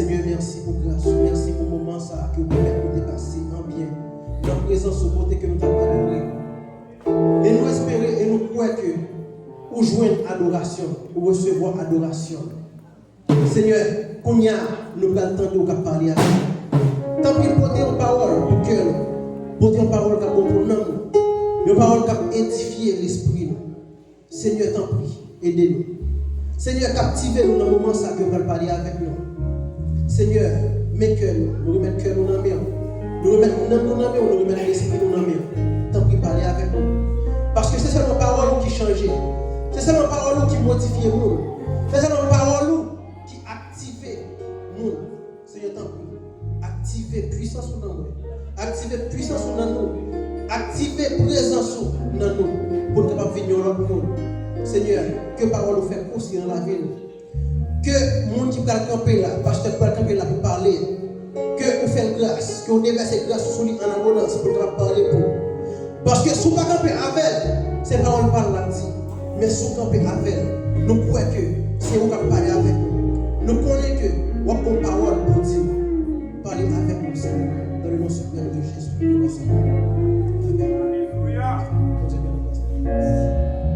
Senyè, mèsi pou gras ou, mèsi pou moman sa a ke w pèmèt nou te pase an byen nan prezans ou kote ke nou t ap adore. E nou espere e nou kwè ke ou jwenn adorasyon, ou resevwa adorasyon. Senyè, kounye a, nou pral tande w k ap pale avè nou. Tanpri, pote yon pawòl pou kè nou. Pote yon pawòl k ap bon pou nanm nou. Yon pawòl k ap edifye lespri nou. Senyè, tanpri, ede nou. Senyè, kaptive nou nan moman sa ke w pral pale avèk nou. Senyè, men kè nou, nou remèt kè nou nan men w. Nou remèt nanm nou nan men w, nou remèt lespri nou nan men w. Tanpri, pale avèk nou. Paske se sèlman pawòl ou ki chanje. Se sèlman pawòl ou ki modifye moun. Se sèlman pawòl ou ki aktive moun. Senyè, tanpri, aktive pwisans ou nan mwen. Aktive pwisans ou nan nou. Aktive prezans ou nan nou. Pou n kapab vin yon lòt moun. Senyè, ke pawòl ou fè kousi nan lavi nou. Ke moun ki pral kanpe la, pastè k pral kanpe la pou pale, ke ou fè l gras, ke ou devèse gras ou sou li an abondans pou l kapab pale pou ou. Paske si w pa kanpe avè l, se pawòl pa l l ap di. Men si w kanpe avè l, nou kwè ke se ou k ap pale avèk nou. Nou konnen ke w ap gon pawòl pou w di nou. Pale avèk nou, Senyè, dans le nom suprême de Jésus. Amen. Alelouya. Bondye beni w, pastè.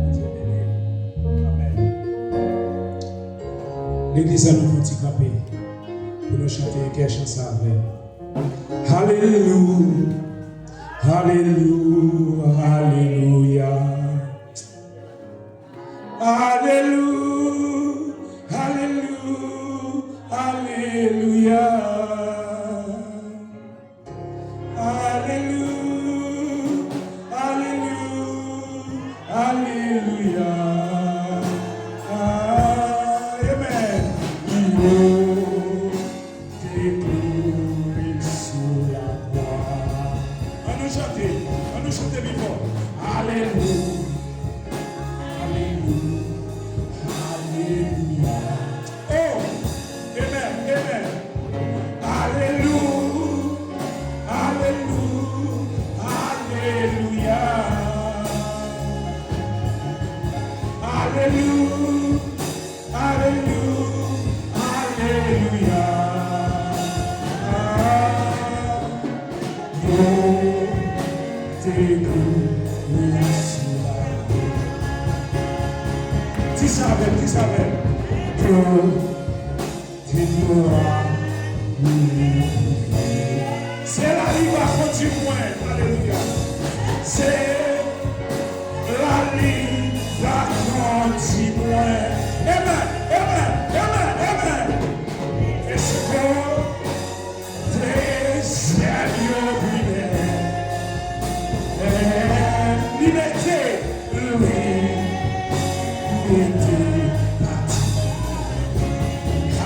Bondye beni w. Amen. Legliz la, nou fè yon ti kanpe pou nou chante kè chan sa avè m. Alelou, alelou, alelouya. Alelou, alelou, alelouya. Alelou, alelou, alelouya. Amen. Yo te kloure sou lakwa. Ann nou chante, ann nou chante pi fò. Alelou, alelou, alelouya. Oh, amen, amen. Alelou, alelou, alelouya. Alelou, alelou, alelouya. Yo te kloure sou lakwa. Di sa avè m, di sa avè m. Yo te kloure. Se la li va kondui mwen. Alelouya. Se la li va kondui mwen. Amen, amen, amen, amen. Èske Dezyèm yo vini. Li mete, li mete pati.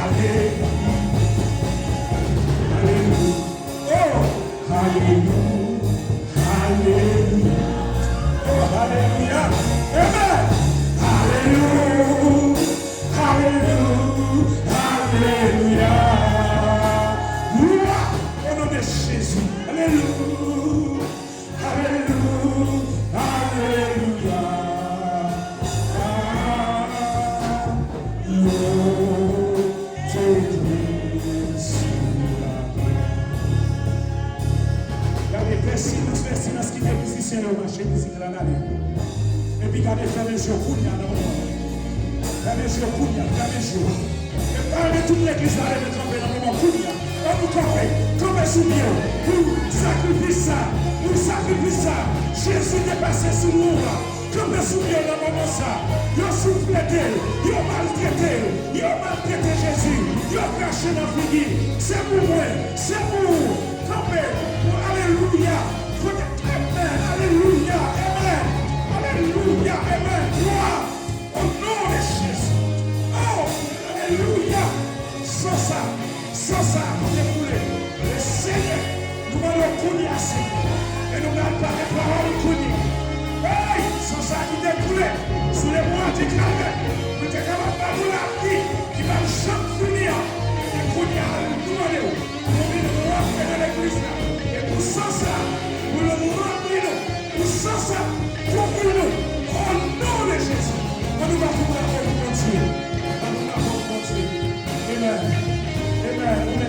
Ale, alelouya. Oh, alelouya. Alelouya. Oh, alelouya. Amen. Alelouya. Alelouya, alelouya. Glwa o non de Jezi. Alelouya, alelouya, alelouya. Yo te dwe sou la tè. Gade, fè silans, fè silans, kite mizisyen yo mache mizik. Epi gade, fèmen je w kounye a nan moman. Fèmen je w kounye a, fèmen je w. E m ta renmen tout legliz la leve kanpe nan moman kounye a. Ann nou kanpe, kanpe sou pye w. Pou sakrifis sa, pou sakrifis sa, Jezi te pase sou wou a. Kanpe sou pye w nan moman sa. Yo souflete l, yo maltrete l, yo maltrete Jezi, yo krache nan figi l. Se pou mwen, se pou ou. Kanpe pou alelouya. Kote Amen. Alelouya. Amen. Alelouya. Amen. Glwa o non de Jezi. Oh, alelouya. San sa, san sa ki te koule. Le Senyè, nou mande w kounye a, Senyè. E nou pral pale pawòl ou kounye a. Hey, san sa ki te koule sou lebwa di Kalvè, pou te kapab ba nou lavi ki p ap janm fini an. E kounye a, nou mande w pou vin rantre nan legliz la. E pou san sa, pou l ranpli nou, pou san sa, kouvri nou. O non de Jezi. Ann nou bat yon bravo pou Bondye. Bat yon bravo pou Bondye. Amen. Amen. Ou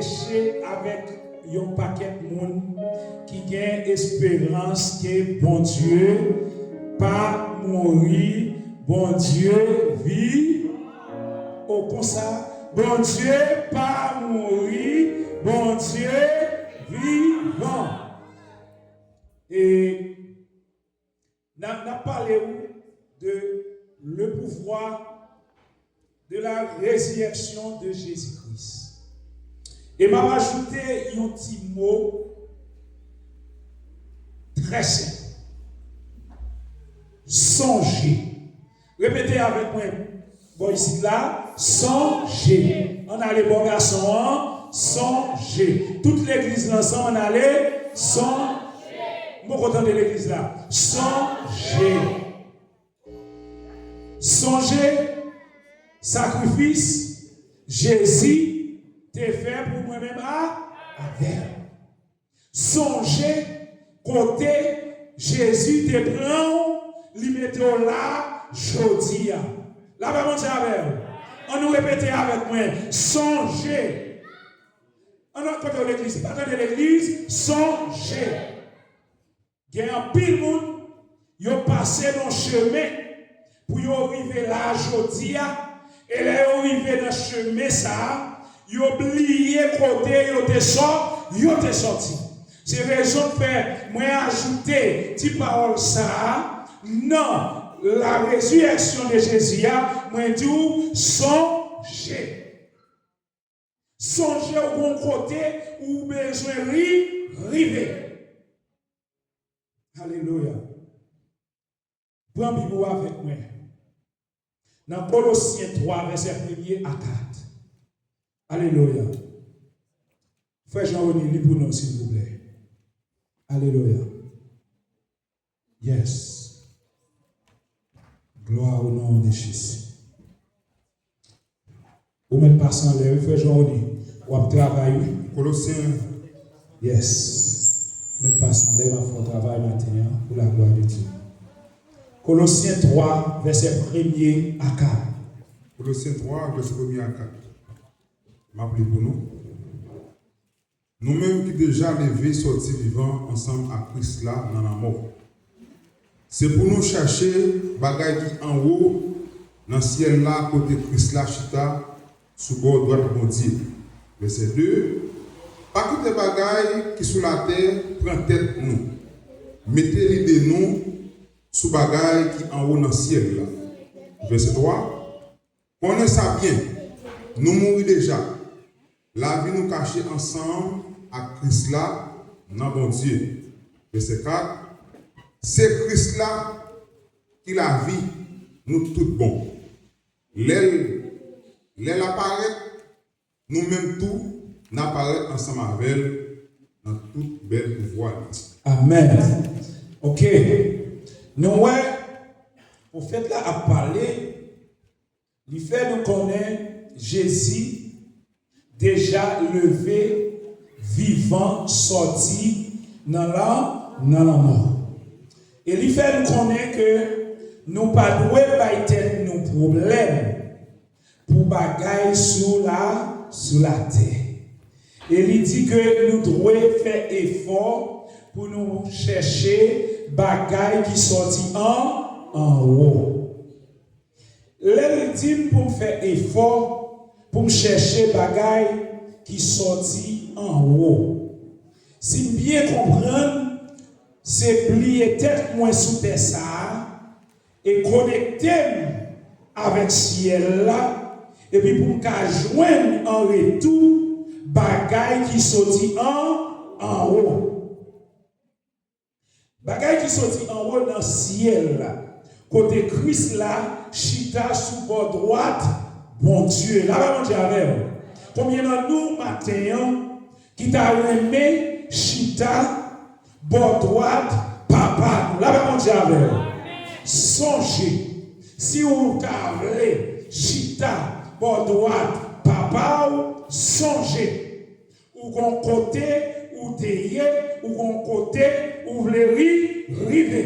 Mache avèk yon pakèt moun ki gen esperans ke Bondye pa mouri, Bondye vi-, o konsa, Bondye pa mouri, Bondye vivan. E N ap, n ap pale w de le pouvoir de la résurrection de Jésus-Christ. E m ap ajoute yon ti mo trè senp. Sonje. Repete avèk mwen. Bò isit la, sonje. Ann ale bò gason an, sonje. Tout legliz la ansanm, ann ale, sonje. M poko tande legliz la. Sonje. Sonje sakrifis Jezi te fè pou mwen menm a, avè w. Sonje kote Jezi te pran w, li mete w la jodi a. Lapè Bondye avè w. Ann nou repete avèk mwen. Sonje. Ann nou kote w legliz. Si pa tande legliz, sonje. Gen anpil moun, yo pase nan chemen pou yo rive la jodi a, e lè yo rive nan chemen sa a, yo bliye kote yo te sò-, yo te sòti. Se rezon k fè mwen ajoute ti pawòl sa a nan la résurrection de Jésus a, mwen di w, sonje. Sonje w gon kote ou bezwen ri-, rive. Alelouya. Pran Bib ou avèk mwen. Nan Kolosyen twa, vèsè premye a kat. Alelouya. Frè Jean Rony, li pou nou, silvouplè. Alelouya. Yes. Glwa o non de Jezi. Ou mèt pase anlè, wi, frè Jean Rony. W ap travay, wi. Kolosyen. Yes. Ou mèt pase anlè, m ap fè yon travay maten an, pou laglwa de Dye. Kolosyen twa, vèsè premye a kat. Kolosyen twa, vèsè premye a kat. M ap li pou nou. Nou menm ki deja leve sòti vivan ansanm ak Kris la nan lanmò, se pou nou chache bagay ki anwo nan syèl la kote Kris la chita sou bò dwat Bondye. Vèsè de. Pa kite bagay ki sou latè pran tèt nou. Mete lide nou sou bagay ki anwo nan syèl la. Vèsè twa. Konnen sa byen, nou mouri deja. Lavi nou kache ansanm ak Kris la nan Bondye. Vèsè kat. Se Kris la ki lavi nou tout bon. Lè l, lè l ap parèt, nou menm tou, n ap parèt ansanm avè l nan tout bèl pouvwa li. Amèn. Oke. Nou wè, pwofèt la ap pale, li fè nou konnen Jezi deja leve vivan sòti nan la, nan lanmò. E li fè nou konnen ke nou pa dwe bay tèt nou pwoblèm pou bagay sou la, sou latè. E li di ke nou dwe fè efò pou nou chèche bagay ki sòti an, anwo. Lè l di m pou m fè efò pou m chèche bagay ki sòti anwo, si m byen konprann, se bliye tèt mwen sou tè sa a e konekte m avèk syèl la, epi pou m ka jwenn an retou bagay ki soti an, anwo. Bagay ki soti anwo nan syèl la, kote Kris la chita sou bò dwat Bondye. Lapè Bondye avè w. Konbyen nan nou maten an ki ta renmen chita bò dwat Papa nou? Lapè Bondye avè w. Sonje, si w ta vle chita bò dwat Papa w, sonje. Ou gon kote ou te ye, ou gon kote ou vle ri-, rive.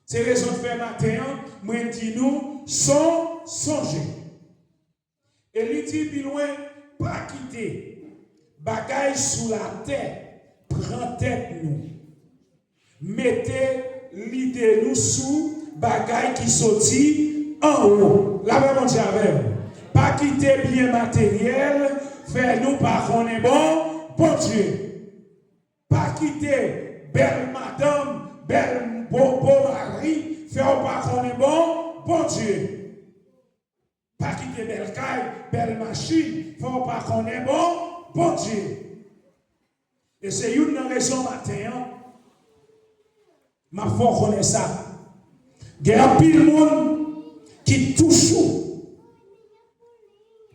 Se rezon k fè maten an, mwen di nou, son-, sonje. E li di pi lwen, Pa kite bagay sou latè pran tèt nou. Mete lide nou sou bagay ki soti anwo. Lapè Bondye avè w. Pa kite byen materyèl fè nou pa konnen bon Bondye. Pa kite bèl madanm, bèl bo, bo mari fè w pa konnen bon Bondye. Pa kite bèl kay, bèl machin fè w pa konnen bon Bondye. E se youn nan rezon maten an m ap fè w konnen sa. Gen anpil moun ki toujou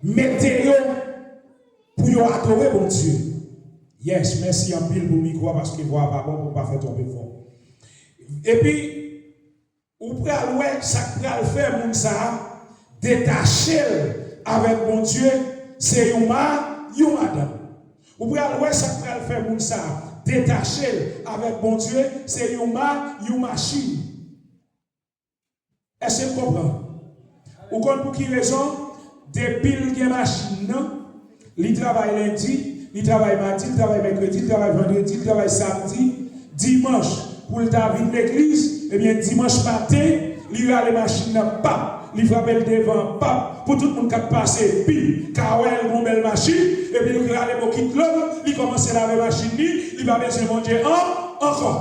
mete yo pou yo adore Bondye. Yes, mèsi anpil pou mikwo a paske vwa a pa bon pou m pa fè twòp efò. Epi, ou pral wè sa k pral fè moun sa a detache l avèk Bondye, se yon ma, yon madanm. Ou pral wè sa k pral fè moun sa a detache l avèk Bondye, se yon ma, yon machin. Èske n konprann? Ou konn pou ki rezon? Depi l gen machin nan, li travay lendi, li travay madi, li travay mèkredi, li travay vandredi, li travay samdi, dimanch pou l ta vin legliz, ebyen dimanch maten, li rale machin nan pap, li frape l devan pap, pou tout moun k ap pase, bip, ka wè l gon bèl machin, epi l rale bokit dlo l, li kòmanse lave machin li, li pa bezwen Bondye an, ankò.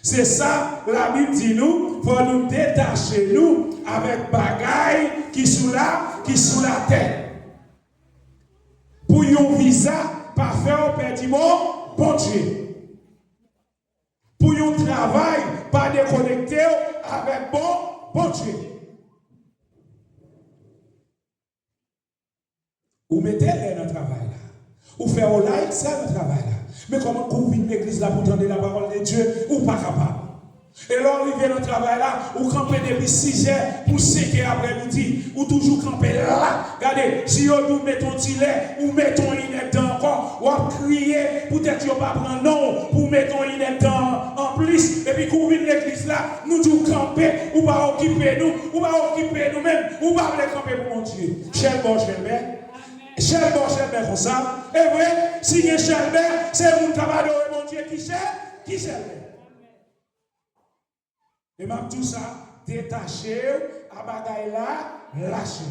Se sa Labib di nou, fò nou detache nou avèk bagay ki sou la, ki sou latè. Pou yon viza pa fè w pèdi bon Bondye. Pou yon travay pa dekonekte w avèk bon Bondye. Ou mete lè nan travay la. Ou fè w la eksè nan travay la. Men kòman kou w vin legliz la pou tande lapawòl de Dye, ou pa kapab. E lè w rive nan travay la, ou kanpe depi sizè pou senkè aprèmidi. Ou toujou kanpe la. Gade, si yo di w mete yon ti lè, ou mete yon inèdtan ankò. W ap kriye poutèt yo pa pran non w pou w mete yon inèdtan anplis. Epi kou w vin legliz la, nou di w kanpe, ou pa okipe nou, ou pa okipe nou menm, ou pa vle kanpe pou Bondye. Chèlbè w chèlbè. Chèlbè w chèlbè konsa. E vre, si gen chèlbè, se moun k ap adore Bondye ki chè, ki chèlbè. E m ap di w sa, detache w a bagay la, lachè.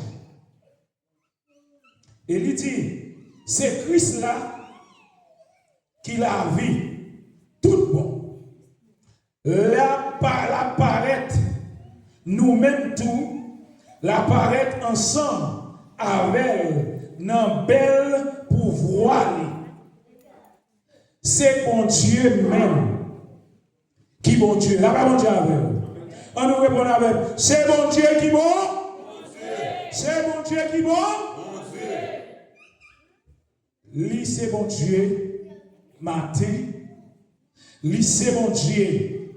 E li di, se Kris la ki lavi tout bon. L ap pa-, l ap parèt, nou menm tou, l ap parèt ansanm avè l nan bèl pouvwa li. Se Bondye menm ki Bondye. Lapè Bondye avè w. Ann nou reponn avè m. Se Bondye ki bon. Se Bondye ki bon. Li se Bondye maten, li se Bondye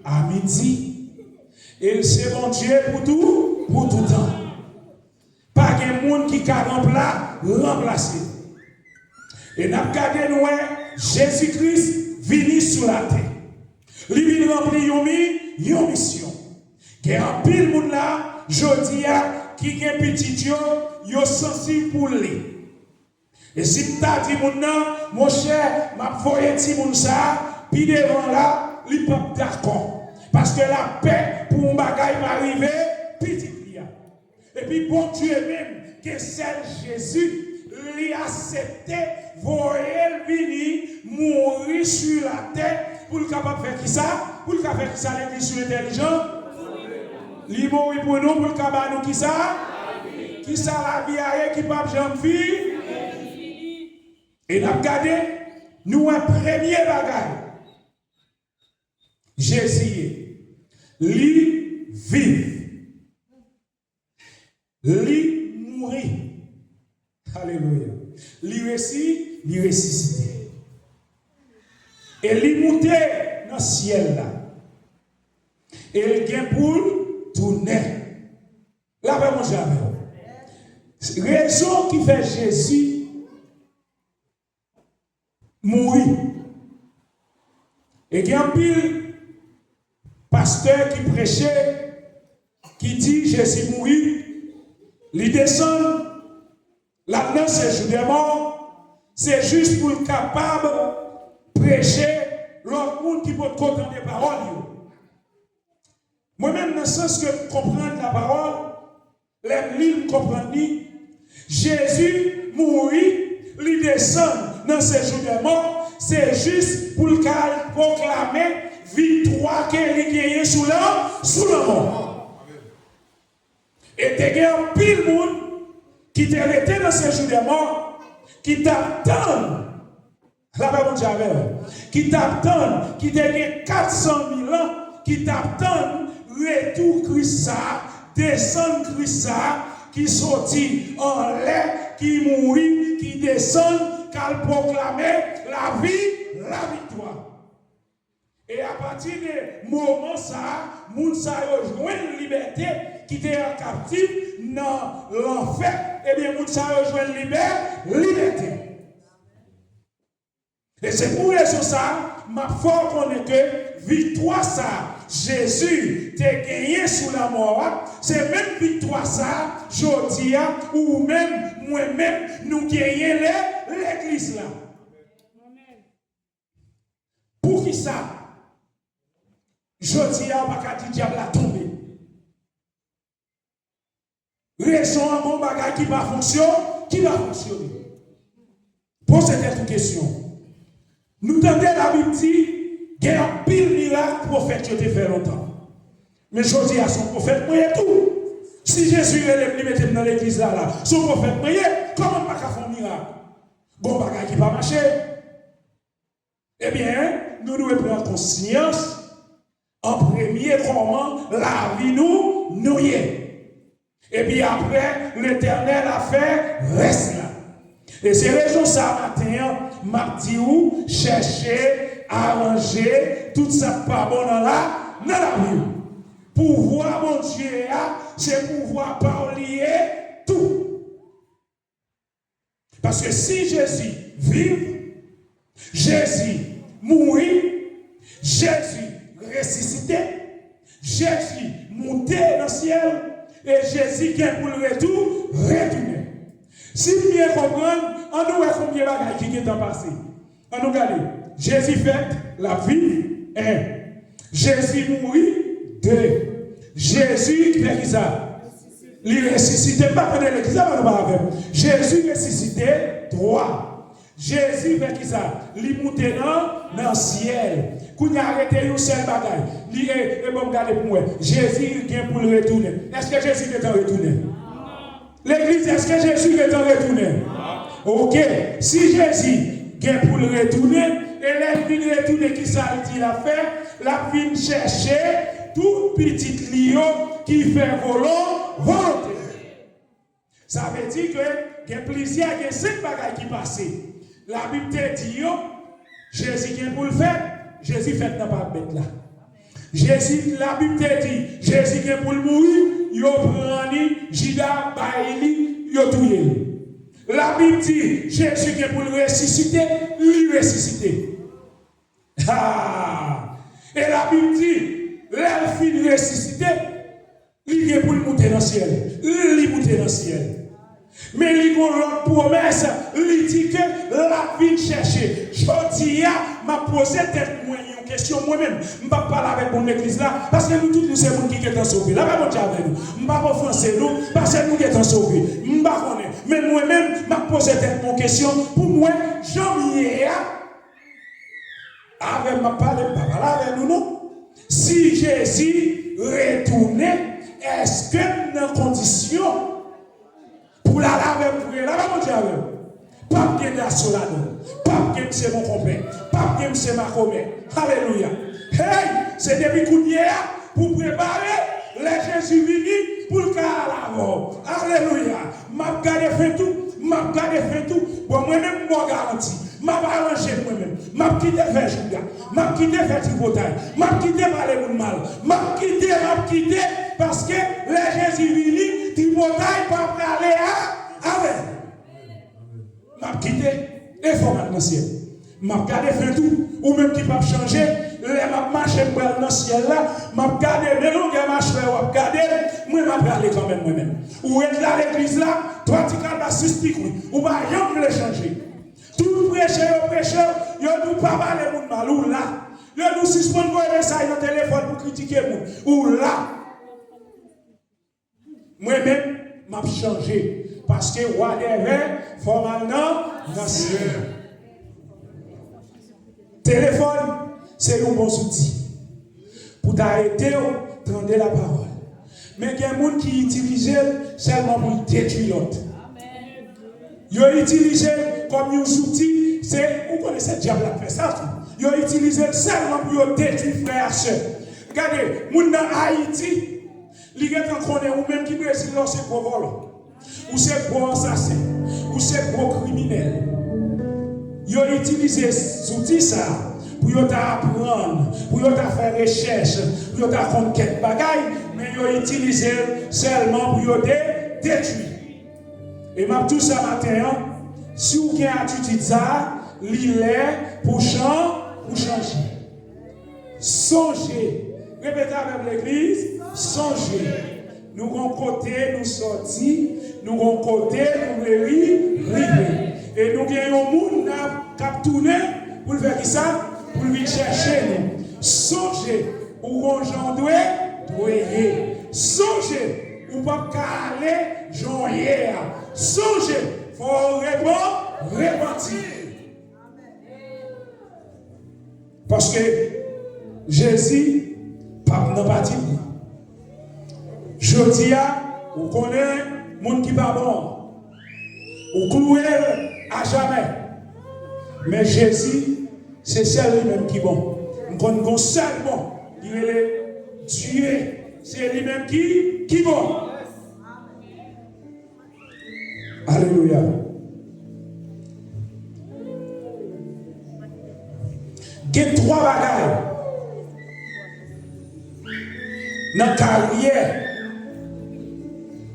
a midi, e l se Bondye pou tou, pou toutan. Pa gen moun ki ka ranpla-, ranplase l. E n ap gade, nou wè Jezi Kris vini sou latè. Li vin ranpli yon mi-, yon misyon. Gen anpil moun la, jodi a, ki gen pitit yo, yo sansib pou li. E si m ta di moun nan, monchè, m ap voye timoun sa a, pi devan la, li p ap dakò. Paske l ap pè pou yon bagay pa rive pitit li a. Epi Bondye menm, gen sèl Jezi, li aksepte voye l vini, mouri sou latè, pou l kapab fè kisa? Pou l ka fè kisa legliz sou entèlijan? Li mouri pou nou, pou l ka ba nou kisa? Kisa lavi a ye ki p ap janm fini? E n ap gade, nou wè premye bagay Jezi ye. Li viv. Li mouri. Alelouya. Li resi-, li resisite. E li moute nan syèl la. E l gen pou l tounen. Lapè Bondye avè w. Rezon ki fè Jezi mouri. E gen anpil pastè ki preche, ki di Jezi mouri, li desann, l al nan sejou dè mò, se jis pou l kapab preche lòt moun ki potko tande pawòl yo. Mwen menm, nan sans ke m konprann lapawòl, lè m li l, m konprann li, Jezi mouri, li desann nan sejou dè mò, se jis pou l ka al pwoklame viktwa ke li genyen sou la, sou lanmò. E te gen anpil moun ki te rete nan sejou dè mò, ki t ap tann, lapè Bondye avè w, ki t ap tann, ki te gen kat san mil an, ki t ap tann retou Kris sa a, desann Kris sa a, ki soti anlè, ki mouri, ki desann, k al pwoklame lavi, laviktwa. E apati de moman sa a, moun sa yo jwenn libète ki te an kaptif nan lanfè. Ebyen, moun sa yo jwenn libè, libète. E se pou rezon sa a, m ap fè w konnen ke viktwa sa a Jezi te genyen sou lanmò a, se menm viktwa sa a, jodi a, ou menm, mwen menm, nou genyen le, legliz la. Poukisa jodi a w pa ka di dyab la tonbe? Rezon an, gon bagay ki pa fonksyon, ki pa fonksyone. Poze tèt ou kesyon. Nou tande Labib di, gen anpil mirak pwofèt yo te fè lontan. Men jodi a, se yon pwofèt mwen ye tou. Si Jezi rele m, li mete m nan legliz la, la, se yon pwofèt mwen ye, kòman m pa ka fè yon mirak? Gon bagay ki pa mache. Ebyen, nou dwe pran konsyans an premye kòman lavi nou, nou ye. Epi apre, Letènèl a fè rès la. E se rezon sa maten an, m ap di ou, chèche, aranje tout sa k pa bon nan la, nan lavi w. Pouvwa Bondye a, se pouvwa pa w li ye tou. Paske si Jezi viv, Jezi mouri, Jezi resisite, Jezi moute nan syèl, e Jezi gen pou l retou, retounen. Si m byen konprann, ann nou wè konbyen bagay ki gentan pase. Ann nou gade. Jezi fèt, l ap viv, en. Jezi mouri, de. Jezi fè kisa? Li resisite. M pa konnen legliz la, pa nou pa avè m. Jezi resisite, twa. Jezi fè kisa? Li moute nan, nan syèl. Kounye a rete yon sèl bagay. Li, e, e ban m gade pou m wè. Jezi gen pou l retounen. Èske Jezi gentan retounen? Legliz, èske Jezi gentan retounen? Oke, si Jezi gen pou l retounen, e lè l vin retounen, kisa l di l ap fè? L ap vin chèche tout pitit li yo ki fè volon-, volonte l. Sa vle di ke gen plizyè, gen senk bagay ki pase. Labib te di yo, Jezi gen pou l fèt, Jezi fèt nan parèt la. Jezi, Labib te di, Jezi gen pou l mouri, yo pran li, Jida bay li, yo touye l. Labib di, Jezi gen pou l resisite, li resisite. Ha! E Labib di, lè l fin resisite, li gen pou l moute nan syèl. Li moute nan syèl. Men li gon lòt pwomès, li di ke l ap vin chèche. Jodi a, m ap poze tèt mwen yon kesyon mwen menm. M p ap pale avèk moun legliz la, paske nou tout nou se moun ki gentan sove. Lapè Bondye avè nou. M p ap ofanse nou, paske nou gentan sove. M pa konnen. Men mwen menm, m ap poze tèt mwen yon kesyon pou m wè jan m ye a. Avè m ap pale, m pa pale avè nou non. Si Jezi retounen, èske m nan kondisyon pou l al avè m vre? Lapè Bondye avè m. P ap gen Daso ladan l. P ap gen misye Monkonpè. P ap gen misye Makomè. Alelouya. Hey! Se depi kounye a pou w prepare lè Jezi vini pou l ka al avè w. Alelouya. M ap gade fen tou. M ap gade fen tou. Bon, mwen menm, m ba w garanti. M ap aranje mwen menm. M ap kite fè jouga. M ap kite fè tripotay. M ap kite pale moun mal. M ap kite, m ap kite, paske lè Jezi vini, tripotay pa prale a, avè l. M ap kite, e fò m al nan syèl. M ap gade fen tou, ou menm ki p ap chanje, lè M ap mache, m pral nan syèl la, m ap gade, men longè machwè w ap gade, mwen m ap prale kanmenm mwen menm. Ou ret la legliz la, twa ti kalbas, sis ti kwit, ou pa janm vle chanje. Tout preche yo preche, yo di w pa pale moun mal, ou la. Yo di w sispann voye mesaj nan telefòn pou kritike moun, ou la. Mwen menm, m ap chanje. Paske whatever, fò m al nan, nan syèl. Telefòn, se yon bon zouti pou ta ede w tande lapawòl. Men gen moun ki itilize l sèlman pou l detwi lòt. Yo itilize l kòm yon zouti, se, ou konnen se dyab la k fè sa tou. Yo itilize l sèlman pou yo detwi frè ak sè. Gade, moun nan Ayiti, li gentan konnen ou menm ki Brezil la, ou se gwo vòlò. Ou se gwo ansasen. Ou se gwo kriminèl. Yo itilize zouti sa a pou yo ta aprann, pou yo ta fè rechèch, pou yo ta konn kèk bagay, men yo itilize l sèlman pou yo de, detwi. E m ap di w sa maten an, si w gen atitid sa a, li lè pou chan, pou chanje. Sonje, repete avè m legliz, sonje. Nou gon kote nou sòti, nou gon kote nou vle ri, rive. E nou gen yon moun n ap, k ap tounen pou l fè kisa? Pou l vin chèche nou. Sonje, ou gon jan w dwe, dwe ye. Sonje, ou p ap ka ale jan w ye a. Sonje, fò w repan, repanti. Paske Jezi p ap nan pati l. Jodi a, ou konnen moun ki pa bon an. Ou klouwe l ajamè. Men Jezi, se sèl li menm ki bon. M konn gon sèl bon. Li rele Dye. Se li menm ki, ki bon. Alelouya. Gen twa bagay nan karyè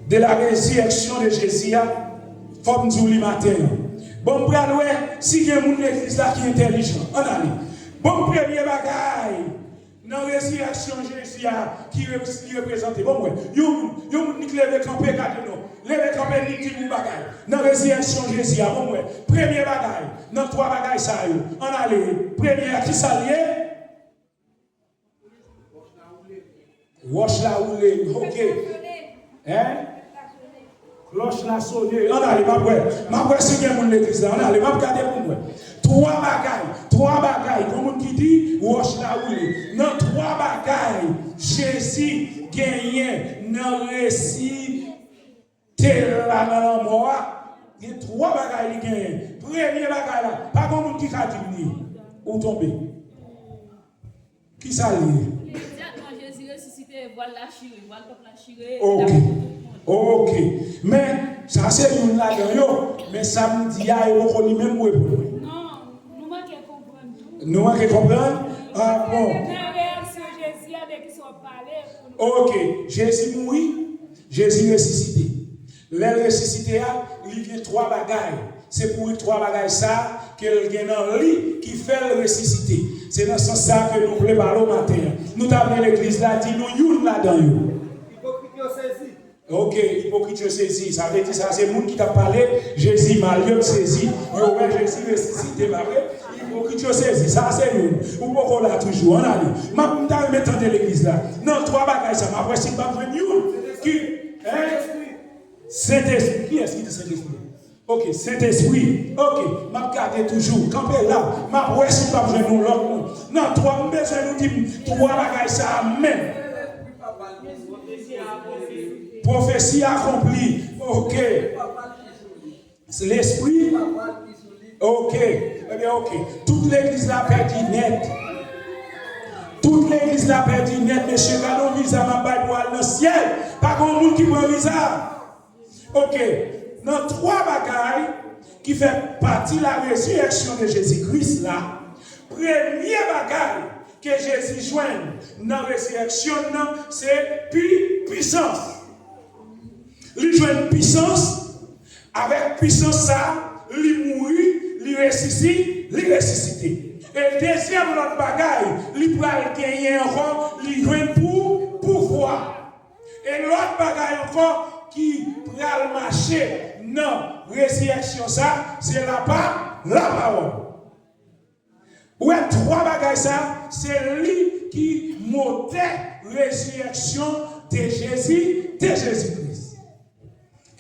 de la résurrection de Jésus a, fò m di w li maten an. Bon, m pral wè si gen moun legliz la ki entèlijan. Ann ale. Bon, premye bagay, nan rezirèksyon Jezi a, ki re-, li reprezante. Bon, m wè. Yon moun, yon moun nik leve kanpe, gade non. Leve kanpe, nik di m yon bagay. Nan rezirèksyon Jezi a, bon, m wè. Premye bagay, nan twa bagay sa yo. Ann ale. Premye a, ki sa l ye? Wòch la woule. Ok. Hein? Klòch la sone. Ann ale, m ap wè. M ap wè si gen moun legliz la. Ann ale, m ap gade pou m wè. Twa bagay. Twa bagay. Gon moun ki di, wòch la woule. Nan twa bagay, Jezi genyen nan resisite la nan lanmò a. Gen twa bagay li genyen. Premye bagay la, pa gon moun ki ka di m li. Ou tonbe. Ki sa l ye? Imedyatman, Jezi resisite, vwal la chire, vwal tanp la chire, ok. Oke. Men, sa se youn ladan yo. Men sa m di a, e poko li menm ou e pou mwen. Non, nou manke konprann tou. Nou manke konprann? Ah, bon. Nan reyaksyon Jezi a, de ki sa w ap pale pou nou? Oke. Jezi mouri, Jezi resisite. Lè l resisite a, li gen twa bagay. Se pou twa bagay sa a ke l gen nan li ki fè l resisite. Se nan sans sa a ke nou vle pale w maten an. Nou ta vle legliz la di nou youn ladan yo. Ipokrit yo sezi. Oke, ipokrit yo sezi. Sa vle di sa se moun ki t ap pale Jezi mal, yo sezi. Yo wè Jezi resisite, pa vre? Ipokrit yo sezi. Sa se youn. Ou poko la toujou. Ann ale. M ap, m ta renmen tande legliz la. Nan twa bagay sa, m ap wè si m p ap jwenn youn ki, hein? Sentespri. Kiyès ki di Sentespri? Oke, Sentespri. Oke, m ap gade toujou. Kanpe la. M ap wè si m p ap jwenn yon lòt moun. Nan twa, m bezwen nou di m twa bagay sa a menm. Pwofesi akonpli. Oke. Lespri. Oke. Ebyen, oke. Tout legliz la pèdi nèt. Tout legliz la pèdi nèt, mesye. Gade yon viza m ap bay pou al nan syèl. Pa gen yon moun ki pran viza. Oke, nan twa bagay ki fè pati la résurrection de Jésus-Christ la, premye bagay ke Jezi jwenn nan rezirèksyon l nan, se pi-, pisans. Li jwenn pisans, avèk pisans sa, li mouri, li resisi-, li resisite. E dezyèm lòt bagay, li pral genyen ankò, li jwenn pou pouvwa. E lòt bagay ankò ki pral mache nan rezirèksyon sa, se lapa, lapawòl. Ou wè twa bagay sa, se li ki motè rezirèksyon de Jezi, de Jezi Kris.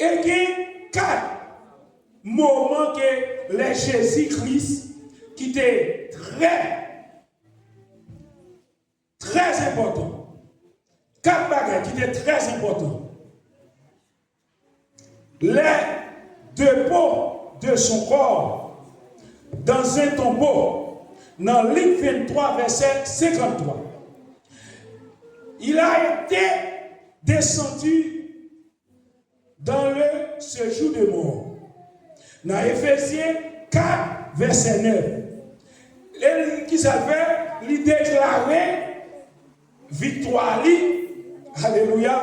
E gen kat moman ke lè Jezi Kris ki te trè, trè enpòtan. Kat bagay ki te trè enpòtan. Les dépôts de son corps dans un tombeau, nan Lik venntwa, vèsè senkanntwa. Il a été descendu dans le séjour de mort. Nan Efezyen kat, vèsè nèf. E li, kisa l fè? Li deklare viktwa li, alelouya,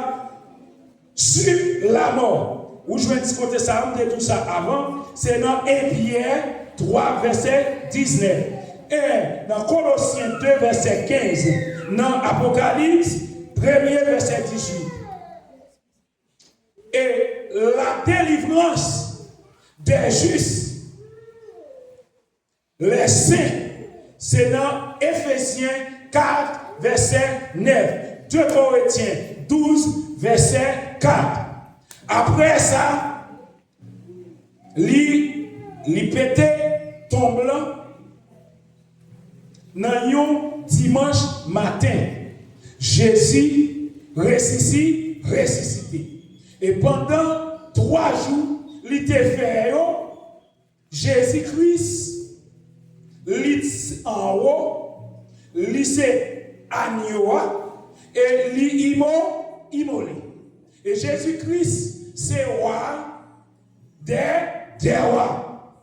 sur la mort. Ou jwenn ti kote sa, m te di w sa avan, se nan en Pyè twa, vèsè diznèf. E nan Kolosyen de, vèsè kenz. Nan Apokalips premye, vèsè dizuit. Et la délivrance des justes, les saints, se nan Efezyen kat, vèsè nèf, de Korentyen douz, vèsè kat. Apre sa, li, li pete tonb lan nan yon dimanch maten. Jezi resisi-, resisite. E pandan twa jou li te fè yo, Jezi Kris, li t-, anwo, li se anyo a, e li imo-, imole. E Jezi Kris se wa dè, dè wa.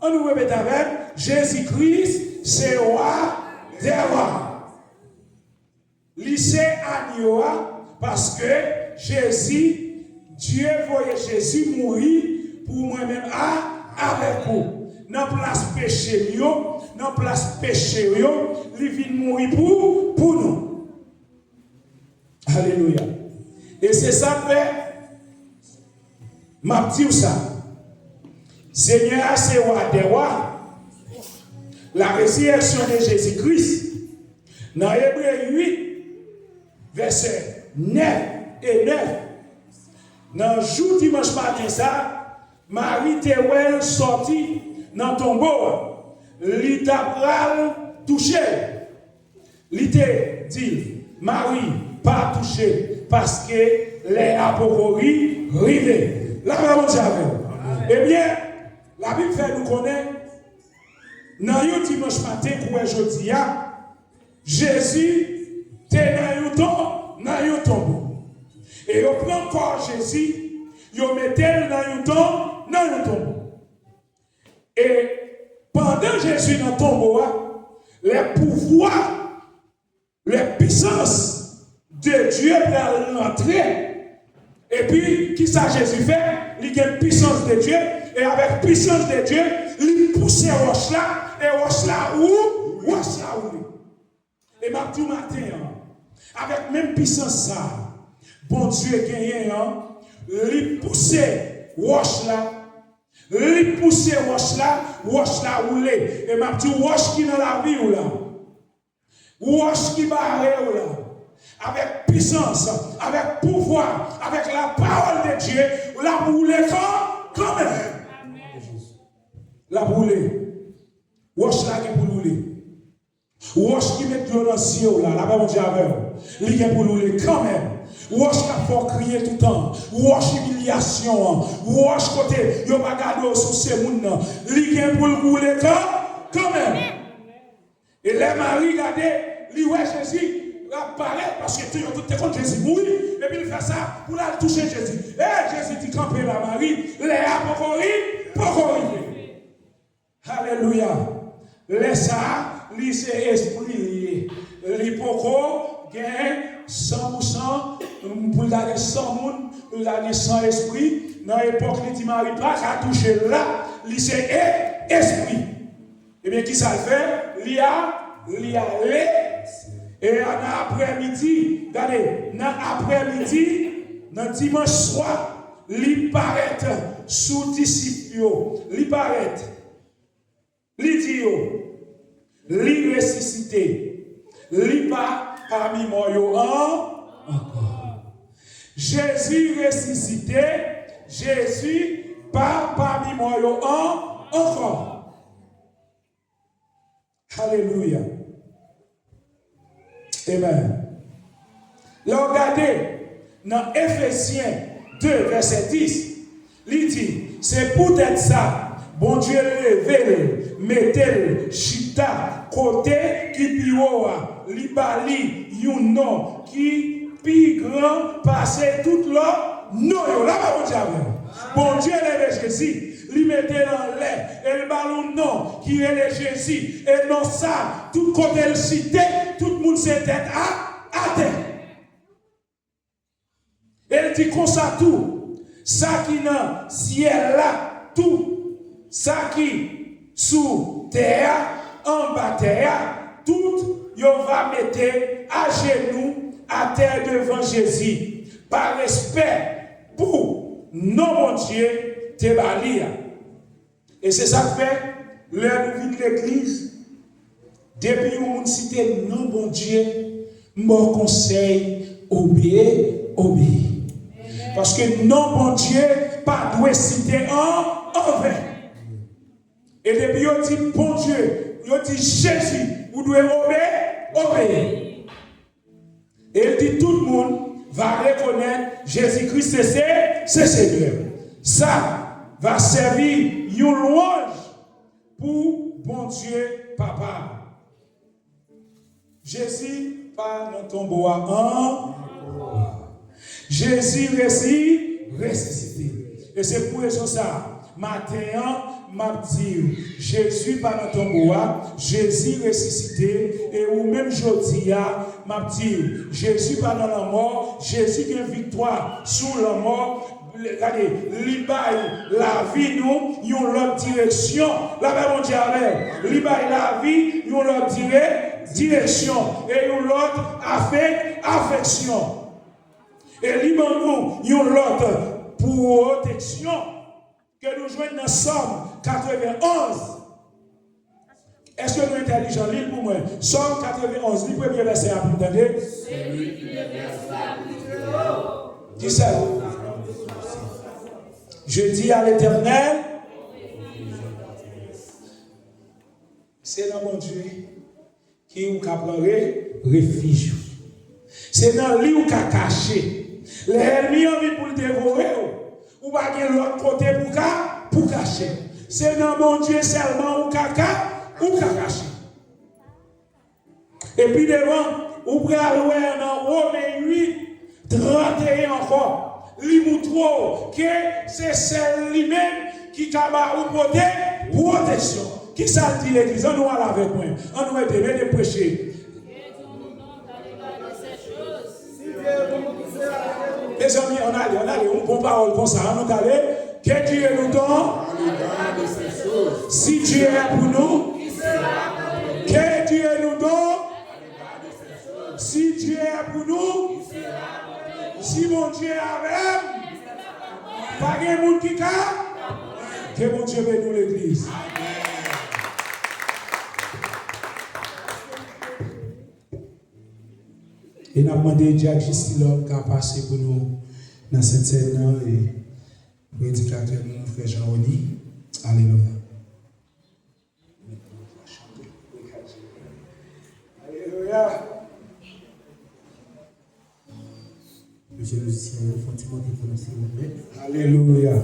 Ann nou repete avè m, Jezi Kris se wa dè wa. Li se anyo a, paske Jezi, Dye voye Jezi mouri pou mwen menm a, avèk ou. Nan plas peche m yo, nan plas peche w yo, li vin mouri pou, pou nou. Alelouya. E se sa k fè, m ap di w sa. Senyè a se wa dè wa. La résurrection de Jésus-Christ. Nan Ebre uit, vèsè nèf e nèf, nan jou dimanch maten sa, Mari te wè l sòti nan tonbo a. Li ta pral touche l. Li te di l, Mari, pa touche, paske lè a poko ri-, rive. Lapè Bondye avè w. Ebyen, Labib fè nou konnen, nan yon dimanch maten, kou wè jodi a, Jezi te nan yon ton-, nan yon tonbo. E yo pran kò Jezi, yo mete l nan yon ton-, nan yon tonbo. E pandan Jezi nan tonbo a, lè pouvwa, lè pisans de Dye pral rantre, epi kisa Jezi fè? Li gen pisans de Dye, e avèk pisans de Dye, li pouse wòch la, e wòch la ou-, wòch la woule. E m ap di w maten an, avèk menm pisans sa a, Bondye genyen an, li pouse wòch la, li pouse wòch la, wòch la woule. E m ap di w, wòch ki nan lavi w la, wòch ki bare w la, avèk pisans, avèk pouvwa, avèk lapawòl de Dye, l ap woule kan-, kanmenm. L ap woule. Wòch la gen pou l woule. Wòch ki met dlo nan zye w la, lapè Bondye avè w, li gen pou l woule kanmenm. Wòch k ap fè w kriye toutan, wòch imilyasyon an, wòch kote yo pa gade w sou se moun nan, li gen pou l woule kan-, kanmenm. E lè Mari gade, li wè Jezi ap parèt, paske te, yo tout te konn Jezi mouri, epi l fè sa pou l al touche Jezi. E Jezi di, kanpe la, Mari, lè a poko ri-, poko rive. Alelouya. Lè sa a, li se espri li ye. Li poko gen san pou san, pou l ta gen san moun, pou l ta gen san espri. Nan epòk li di Mari pa ka touche l la, li se e-, espri. Ebyen, kisa l fè? Li a, Li ale, e nan aprèmidi, gade, nan aprèmidi, nan dimanch swa, li parèt sou disip yo. Li parèt. Li di yo, li resisite. Li pa pami mò yo an-, ankò. Jezi resisite. Jezi pa pami mò yo an-, ankò. Alelouya. Amen. Lè w gade nan Efezyen de, vèsè dis, li di, se poutèt sa, Bondye leve l, mete l chita kote ki pi wo a, li ba li yon non ki pi gran pase tout lòt non yo. Lapè Bondye avè w. Bondye leve Jezi, li mete l anlè, e l ba l yon non ki rele Jezi. E non sa, tout kote l site, tout moun se tèt a, atè. E l di konsa tou, sa ki nan syèl la tou, sa ki sou tè a, anba tè a, tout yo va mete ajenou atè devan Jezi, pa respè pou non Bondye te ba li a. E se sa k fè, lè nou vin legliz, depi yon moun site non Bondye, m ba w konsèy, obeyi, obeyi. Paske non Bondye pa dwe site an, anven. E depi yo di Bondye, yo di Jezi, ou dwe obe-, obeyi. E l di tout moun va rekonèt Jezi Kris se, se, se Senyè. Sa va sèvi yon lwanj pou Bondye Papa. Jezi pa nan tonbo a ankò. Jezi resi-, resisite. E se pou rezon sa, maten an, m ap di w, Jezi pa nan tonbo a, Jezi resisite, e ou menm jodi a, m ap di w, Jezi pa nan lanmò, Jezi gen viktwa sou lanmò, gade, li bay lavi nou yon lòt direksyon. Lapè Bondye avè w. Li bay lavi yon lòt dire-, direksyon. E yon lòt afek-, afeksyon. E li ban nou yon lòt pwoteksyon ke nou jwenn nan Sòm katrevenn onz. Èske nou entèlijan? Li l pou mwen. Sòm katrevenn onz, li premye vèsè a pou n tande. Celui qui demeure sous l'abri du Très-Haut. Di sa. Je dis à l'Éternel, se nan Bondye ki ou ka pran re-, refij ou. Se nan li ou ka kache. Lè ènmi anvi pou l devore w, ou pa gen lòt kote pou ka, pou kache. Se nan Bondye sèlman ou ka, ka, ou ka kache. E pi devan, ou pral wè nan Women uit, tranteyen ankò, li moutre w ke se sèl li menm ki ka ba ou pwote-, pwoteksyon. Kisa l di legliz? Ann nou al avèk mwen. Ann nou ede m, ede m preche. Mezanmi, ann ale, ann ale. Yon bon pawòl konsa, ann nou ale. Que Dieu nous donne. Si Dieu est pour nous, que Dieu nous donne. Si Dieu est pour nous, si Bondye avè m, pa gen moun ki ka. Ke Bondye beni w, legliz. E n ap mande Dyak Jisilòm ka pase pou nou nan sentsèn nan, e predikatè nou, frè Jean Rony. Alelouya. Alelouya. Mesye mizisyen yo, fè yon ti monte pou nou, silvouplè. Alelouya.